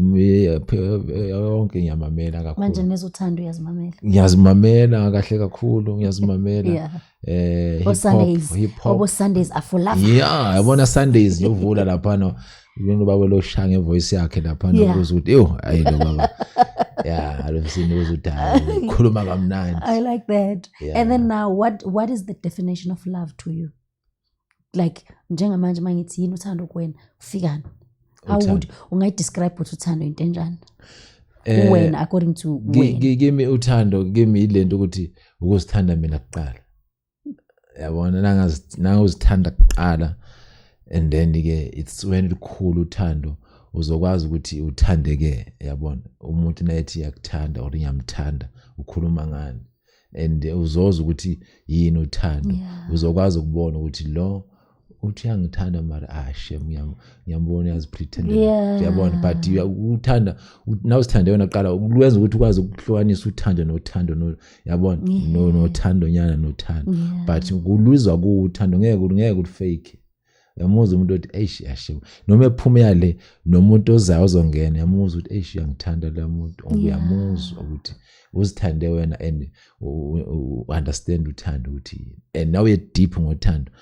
yonke ngiyamamela
Manje
kakhulu.
Nezothando uyazimamela?
Ngiyazimamela kahle kakhulu, ngiyazimamela.
O
Hip hop.
Sundays.
Hip hop.
Obo Sundays are for love.
Yeah, yabona Sundays ngiyovula laphana, yena ubaba lo shaya ngevoice yakhe laphana, ukuze ukuthi yo, hayi lo baba, yeah, lo msini ukuze ukuthi hayi, ukhuluma kamnandi.
I like that. And then now, what is the definition of love to you? Like njengamanje mangithi yini uthando kuwena, ufikani? How
Uthando.
would ungayidescribe ukuthi uthando into enjani? Wena, according to wena.
Kimi uthando, kimi ilento ukuthi ukuzithanda mina kuqala, yabona, nangazithanda kuqala, and then ke it's when lukhulu uthando, uzokwazi ukuthi uthandeke, yabona, umuntu nayethi iyakuthanda or ngiyamthanda, ukhuluma ngani, and uzozwa ukuthi yini uthando. Uzokwazi ukubona ukuthi lo uthi uyangithanda, mara ah shem, ngiyambona uyazipretend, uyabona, but uthanda nawuzithande wena kuqala, lwenza ukuthi ukwazi ukuhlukanisa uthando nothando, yabona, nothando nyana nothando, but kuluzwa kuwuthando, ngeke ulufake. Uyamuzwa umuntu othi eish, yashe, noma ephuma yale nomuntu ozayo ozongena, uyamuzwa ukuthi eish, uyangithanda la muntu, ngoba uyamuzwa ukuthi uzithande wena and understand uthando ukuthi yini, and now uye deep ngothando,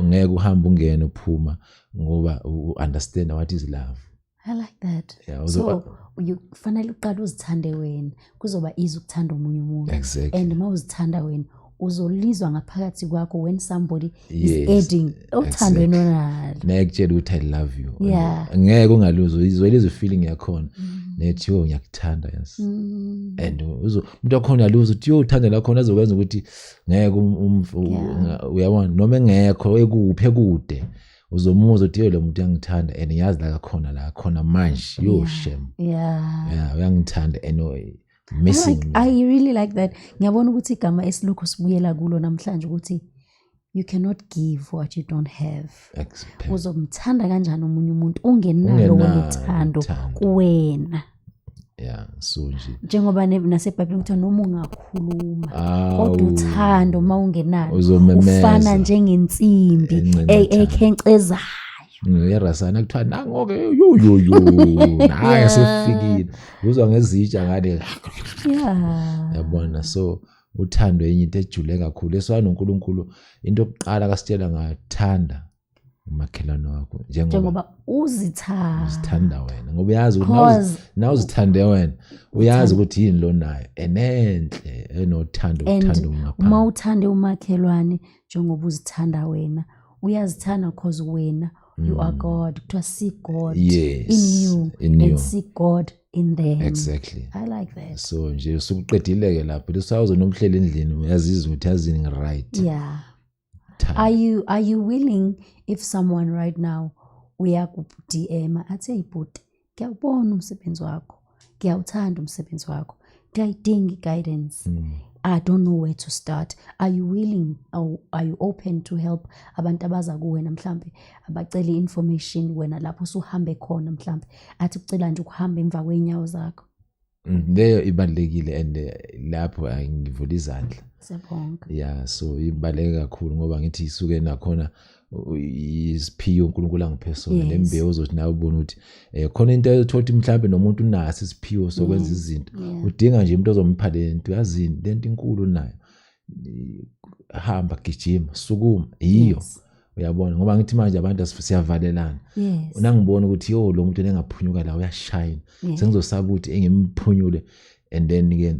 ngeke uhambe ungene uphuma, ngoba understand what is love.
I like that.
Yeah,
So you kufanele uqale uzithande wena, kuzoba easy ukuthanda omunye umuntu.
Exactly.
And uma uzithanda wena, uzolizwa ngaphakathi kwakho when somebody is adding othandweni onalo.
Nayekutshela ukuthi I love you, ngeke ungaluzwa, izolizwa feeling yakhona nethi yo, ngiyakuthanda, yes. And umuntu wakhona uyaluza ukuthi yo, uthando lakhona azokwenza ukuthi ngeke uyabona, noma engekho, ekuphi ekude, uzomuzwa ukuthi yo, lo muntu uyangithanda and ngiyazi la khona, la khona manje, yo, shem. Yeah, uyangithanda and missing
I, like,
me.
I really like that. Ngiyabona ukuthi igama esilokhu sibuyela kulo namhlanje ukuthi you cannot give what you don't have.
Exactly.
Uzomthanda kanjani omunye umuntu ungenalo wena
Ungenalo
uthando
uthando.
kuwena?
Yeah, so nje
Njengoba naseBhayibhelini kuthiwa noma ungakhuluma
Awu.
kodwa uthando uma ungenalo
Uzomemeza.
ufana njengensimbi
Encencezayo.
ekhencezayo.
Yerasana kuthiwa nango-ke, yo yo yo, naye sefikile, uzwa ngezitsha ngale. Yabona, so uthando enye into ejule kakhulu eswana noNkulunkulu. Into yokuqala kasitshela ngathanda umakhelwane wakho njengoba
njengoba uzithanda.
Uzithanda wena, ngoba uyazi ukuthi
Cause
nawuzithande wena, uyazi ukuthi yini lo nayo enenhle enothando,
And
uthando
uma
ngaphandle.
Uthande umakhelwane njengoba uzithanda wena, uyazithanda cause wena you are God. Kuthiwa see God in you
in
and
you.
See God in them.
Exactly.
I like that.
So nje usukuqedile-ke lapho, lesawuze nomhleli endlini, uyazizwa ukuthi yazini, ngi-right. Thanda.
Are you willing, if someone right now uyaku-DM athi, "Hey bhuti, ngiyawubona umsebenzi wakho, ngiyawuthanda umsebenzi wakho, ngiyayidinga i-guidance, I don't know where to start," are you willing or are you open to help abantu abaza kuwena, mhlambe abacela i-information, wena lapho usuhambe khona, mhlambe athi kucela nje ukuhamba emva kwey'nyawo zakho?
Leyo ibalulekile and lapho ngivula izandla.
Siyabonga.
Yeah, so ibaluleke kakhulu ngoba ngithi isuke nakhona isiphiwo uNkulunkulu angiphe sona, lembewu uzothi nawe ubone ukuthi khona into ethola ukuthi mhlawumbe nomuntu unaso isiphiwo sokwenza izinto, udinga nje umuntu ozompha lento, yazini lento inkulu nayo, hamba, gijima, sukuma, yiyo. Uyabona, ngoba ngithi manje abantu siyavalelana. Nangibona ukuthi yo, lo muntu engaphunyuka la uyashayina, sengizosaba ukuthi engimphunyule, and then ke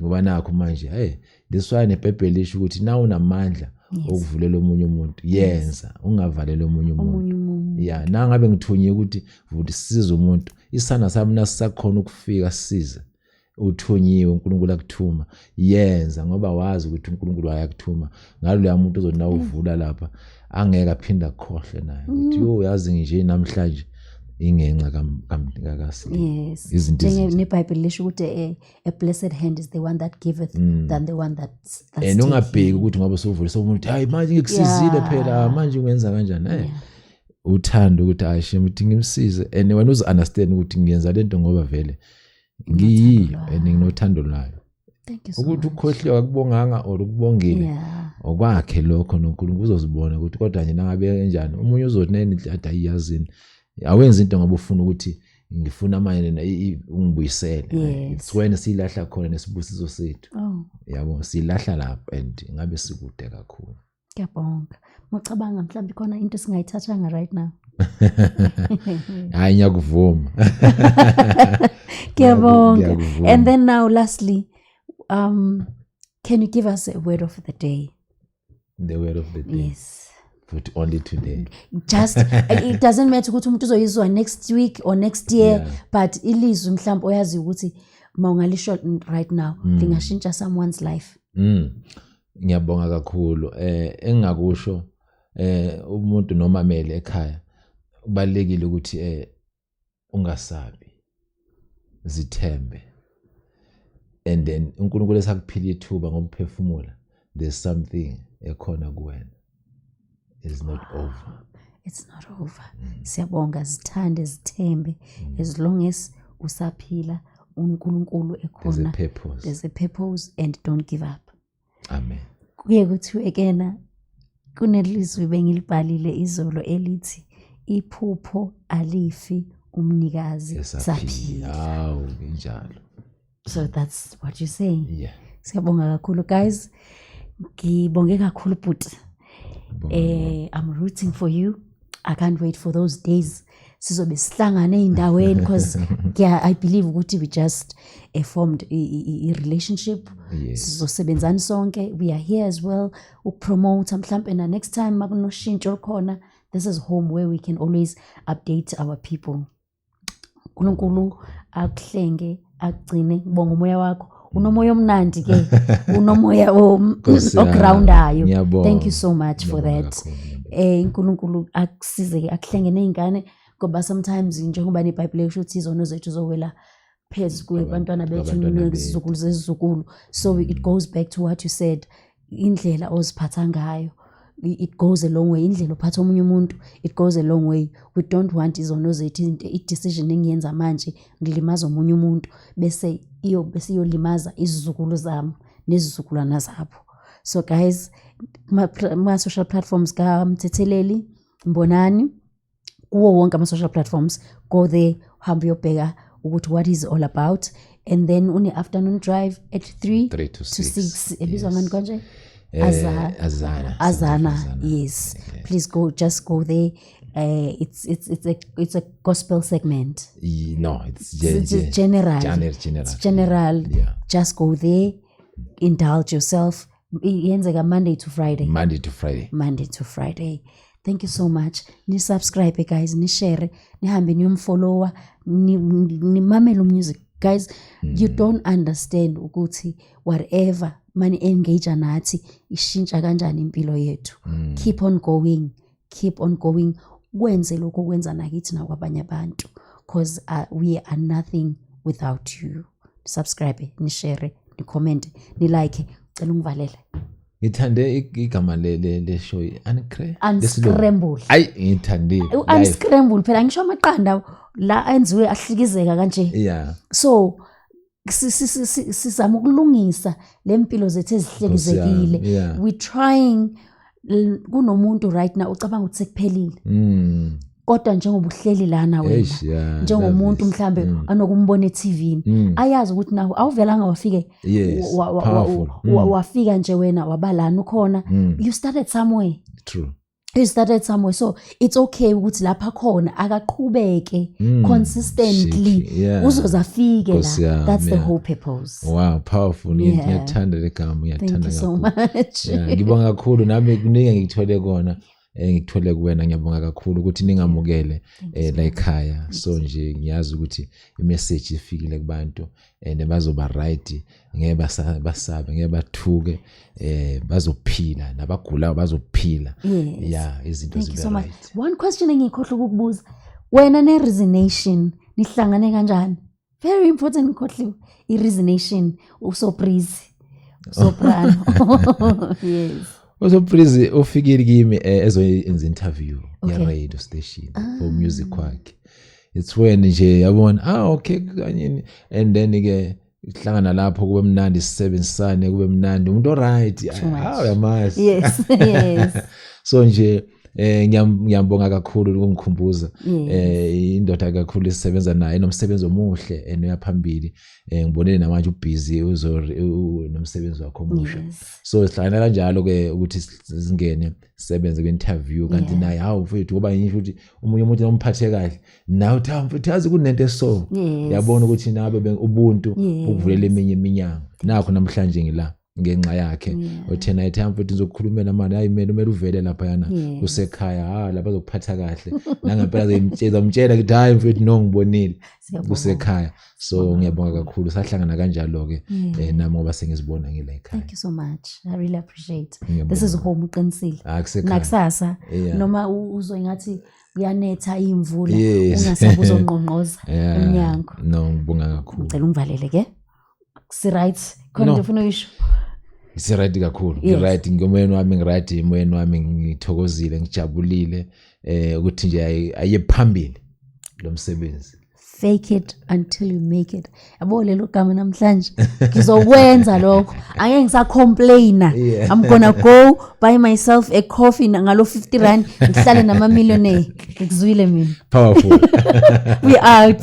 ngoba nakho manje, hey, this why neBhayibheli lisho ukuthi na unamandla okuvulela omunye umuntu, yenza, ungavaleli omunye umuntu.
Omunye umuntu.
Yeah, nangabe ngithunyiwe ukuthi vuthi sisize umuntu, isandla sami nasisakhona ukufika sisize, uthunyiwe, uNkulunkulu akuthuma, yenza, ngoba wazi ukuthi uNkulunkulu wayakuthuma ngalo loya muntu ozothi na uvula lapha angeke aphinde akhohle naye ukuthi yo, yazi nje namhlanje ingenxa kaSli. Izinto
Njenge
ezinje.
neBhayibheli lisho ukuthi a blessed hand is the one that giveth than the one that's
And ungabheki
taking.
ukuthi ngoba usuvule somuntu, hayi, manje ngikusizile phela, manje ungenza kanjani? Uthando ukuthi hayi shem, ukuthi ngimsize, and wena uzi understand ukuthi ngiyenza lento ngoba vele ngiyiyo and nginothando lwayo.
Thank you so
Ukuthi
much.
ukhohliwe akubonganga or ukubongile, okwakhe lokho, noNkulunkulu uzozibona ukuthi, kodwa nje nangabe kanjani omunye uzothi neni athi ayiyazini, awenzi into ngoba ufuna ukuthi ngifuna manje ungibuyisele. It's when silahla khona nesibusiso sethu. Yabo, silahla lapho and ngabe sikude kakhulu.
Ngiyabonga. Mucabanga mhlawumbe khona into esingayithathanga right now?
Hayi, ngiyakuvuma.
Ngiyabonga.
Ngiyakuvuma.
And then now lastly, can you give us a word of the day?
The word of the day?
Yes.
But only today?
Just, it doesn't matter ukuthi umuntu uzoyizwa next week or next year, but ilizwi mhlawumbe oyazi ukuthi mawungalisho right now lingashintsha someone's life.
Ngiyabonga kakhulu. Engingakusho, umuntu noma mele ekhaya, kubalekile ukuthi ungasabi, zithembe, and then uNkulunkulu esakuphila ithuba ngokuphefumula, there's something ekhona kuwena, is not over.
It's not over. Siyabonga. Zithande, zithembe, as long as usaphila, uNkulunkulu
There's a
ekhona.
purpose.
There's a purpose and don't give up.
Amen.
Kuye kuthiwe kena kunelizwi bengilibhalile izolo elithi iphupho alifi umnikazi
esaphila.
saphila.
Hawu, injalo.
So that's what you're saying?
Yeah.
Siyabonga kakhulu, guys. Ngibonge kakhulu, bhuti.
Ngibonga.
I'm rooting for you. I can't wait for those days sizobe sihlangane ey'ndaweni, because yeah, I believe ukuthi we just formed i-relationship. Sizosebenzani sonke. We are here as well ukupromote mhlampe na next time makunoshintsho olukhona. This is home where we can always update our people. uNkulunkulu akuhlenge, akugcine. Ngibonga umoya wakho, unomoya omnandi ke, unomoya
Nkosi yami,
ogroundayo.
Ngiyabonga.
Thank you so much for
Ngiyabonga
that.
kakhulu, ngiyabonga.
uNkulunkulu akusize ke, akuhlenge nezingane, ngoba sometimes njengoba neBhayibheli lisho ukuthi izono zethu zowela phezu kwabantwana bethu
Kwabantwana bethu.
nezizukulu zezizukulu. So it goes back to what you said, indlela oziphatha ngayo, it goes a long way. Indlela ophatha omunye umuntu, it goes a long way. We don't want izono zethu, i-decision engiyenza manje ngilimaza omunye umuntu, bese iyolimaza izizukulu zami nezizukulwana zabo. So guys, kuma-social platforms kaMthetheleli Mbonani, kuwo wonke ama-social platforms, go there, uhambe uyobheka ukuthi what is all about. And then une-afternoon drive at 3
3 to
to
6.
6, ebizwa ngani kanje?
Azana.
Azana.
Azana.
Yes, please go, just go there. It's a gospel segment.
No, it's
It's general.
General, general.
It's general. Just go there, indulge yourself. Yenzeka Monday to Friday?
Monday to Friday.
Monday to Friday. Thank you so much. Ni-subscribe guys, ni-share, nihambe niyomfollowa, nimamele umusic. Guys, you don't understand ukuthi whatever mani engage nathi ishintsha kanjani impilo yethu. Keep on going, keep on going. Kwenze lokho okwenza nakithi nakwabanye abantu, because we are nothing without you. Subscribe, ni-share, ni-comment, ni-like. Cela ungivalele.
Ngithande igama le show, uncre
Unscramble.
Ayi, ngithandile.
U-unscramble phela, ngisho amaqanda la enziwe ahlikizeka kanje. So Sizama ukulungisa le mpilo zethu ezihlekezekile.
Nkosi yami, yeah.
We trying. Kunomuntu right now ucabanga ukuthi sekuphelile, kodwa njengoba uhleli lana wena,
Eish, yeah,
njengomuntu
love this.
mhlambe anokumbona e-TV, ayazi ukuthi nawo awuvelanga wafike
Powerful.
wafika nje wena wabalana ukhona. You started somewhere.
True.
You started somewhere, so it's okay ukuthi lapha khona akaqhubeke consistently.
Shiki, yeah.
Uzoze afike
Nkosi
la.
yami,
That's the whole purpose.
Wow, powerful. Ngiyakuthanda le gama,
Thank
ngiyakuthanda
you so
kakhulu.
much.
Yeah, ngibonga kakhulu nami, kuningi engikuthole kona, ngikuthole kuwena. Ngiyabonga kakhulu ukuthi ningamukele la ekhaya. So nje ngiyazi ukuthi imessage ifikile kubantu and bazoba right, ngeke basabe, ngeke bathuke, bazophila, nabagulayo bazophila. Yeah, izinto
Thank you
zibe
so much.
right.
One question engikhohlwa ukukubuza: wena ne-Reasonation nihlangane kanjani? Very important, ngikhohliwe. I-Reasonation, uSoprizi, Soprano, yes.
USoprizi ufikile kimi ezoyenza interview ye-radio station for music wakhe. It's when nje yabona, ah, okay, kanye, and then ke hlangana lapho, kube mnandi, sisebenzisane, kube mnandi, umuntu oright.
Much.
Ah, uyamazi. So nje ngiyambonga kakhulu ukungikhumbuza. Indoda kakhulu esisebenza naye, nomsebenzi omuhle and uyaphambili. Ngibonile namanje ubusy, uzo nomsebenzi wakhe omusha. So sihlangana kanjalo ke ukuthi singene sisebenze kwi-interview, kanti naye, hawu mfethu, ngoba ngisho ukuthi omunye umuntu nomphathe kahle nawe uthi, hawu mfethu, yazi kunento eso. Yabona ukuthi nabe ubuntu ukuvulela eminye iminyango. Nakho namhlanje ngila ngenxa yakhe. Uthena ethi, mfethu, ngizokukhulumela manje, hayi mina kumele uvele laphayana. Kusekhaya, ha, lapha azokuphatha kahle nangempela, zomtshela ukuthi, hayi mfethu, no, ngibonile.
Siyabonga.
Kusekhaya. So ngiyabonga kakhulu, sahlangana kanjalo ke nami ngoba sengizibona ngila ekhaya.
Thank you so much, I really appreciate.
Ngiyabonga.
This is home, uqinisile.
Ah, kusekhaya.
Nakusasa noma uzwe ngathi kuyanetha imvula, ungasabe uzongqongqoza emnyango.
No, ngibonga kakhulu.
Ngicela ungivalele ke, si-right khona?
No.
Into ofuna uyisho?
Ngisi-right kakhulu. Ngi-right ngomoyeni wami, ngi-right emoyeni wami, ngithokozile, ngijabulile ukuthi nje aye phambili lo msebenzi.
Fake it until you make it, yabo lelo gama. Namhlanje ngizokwenza lokho, angeke ngisacomplaina. I'm gonna go buy myself a coffee ngalo R50, ngihlale nama-millionaire. Ngikuzwile mina.
Powerful.
We out.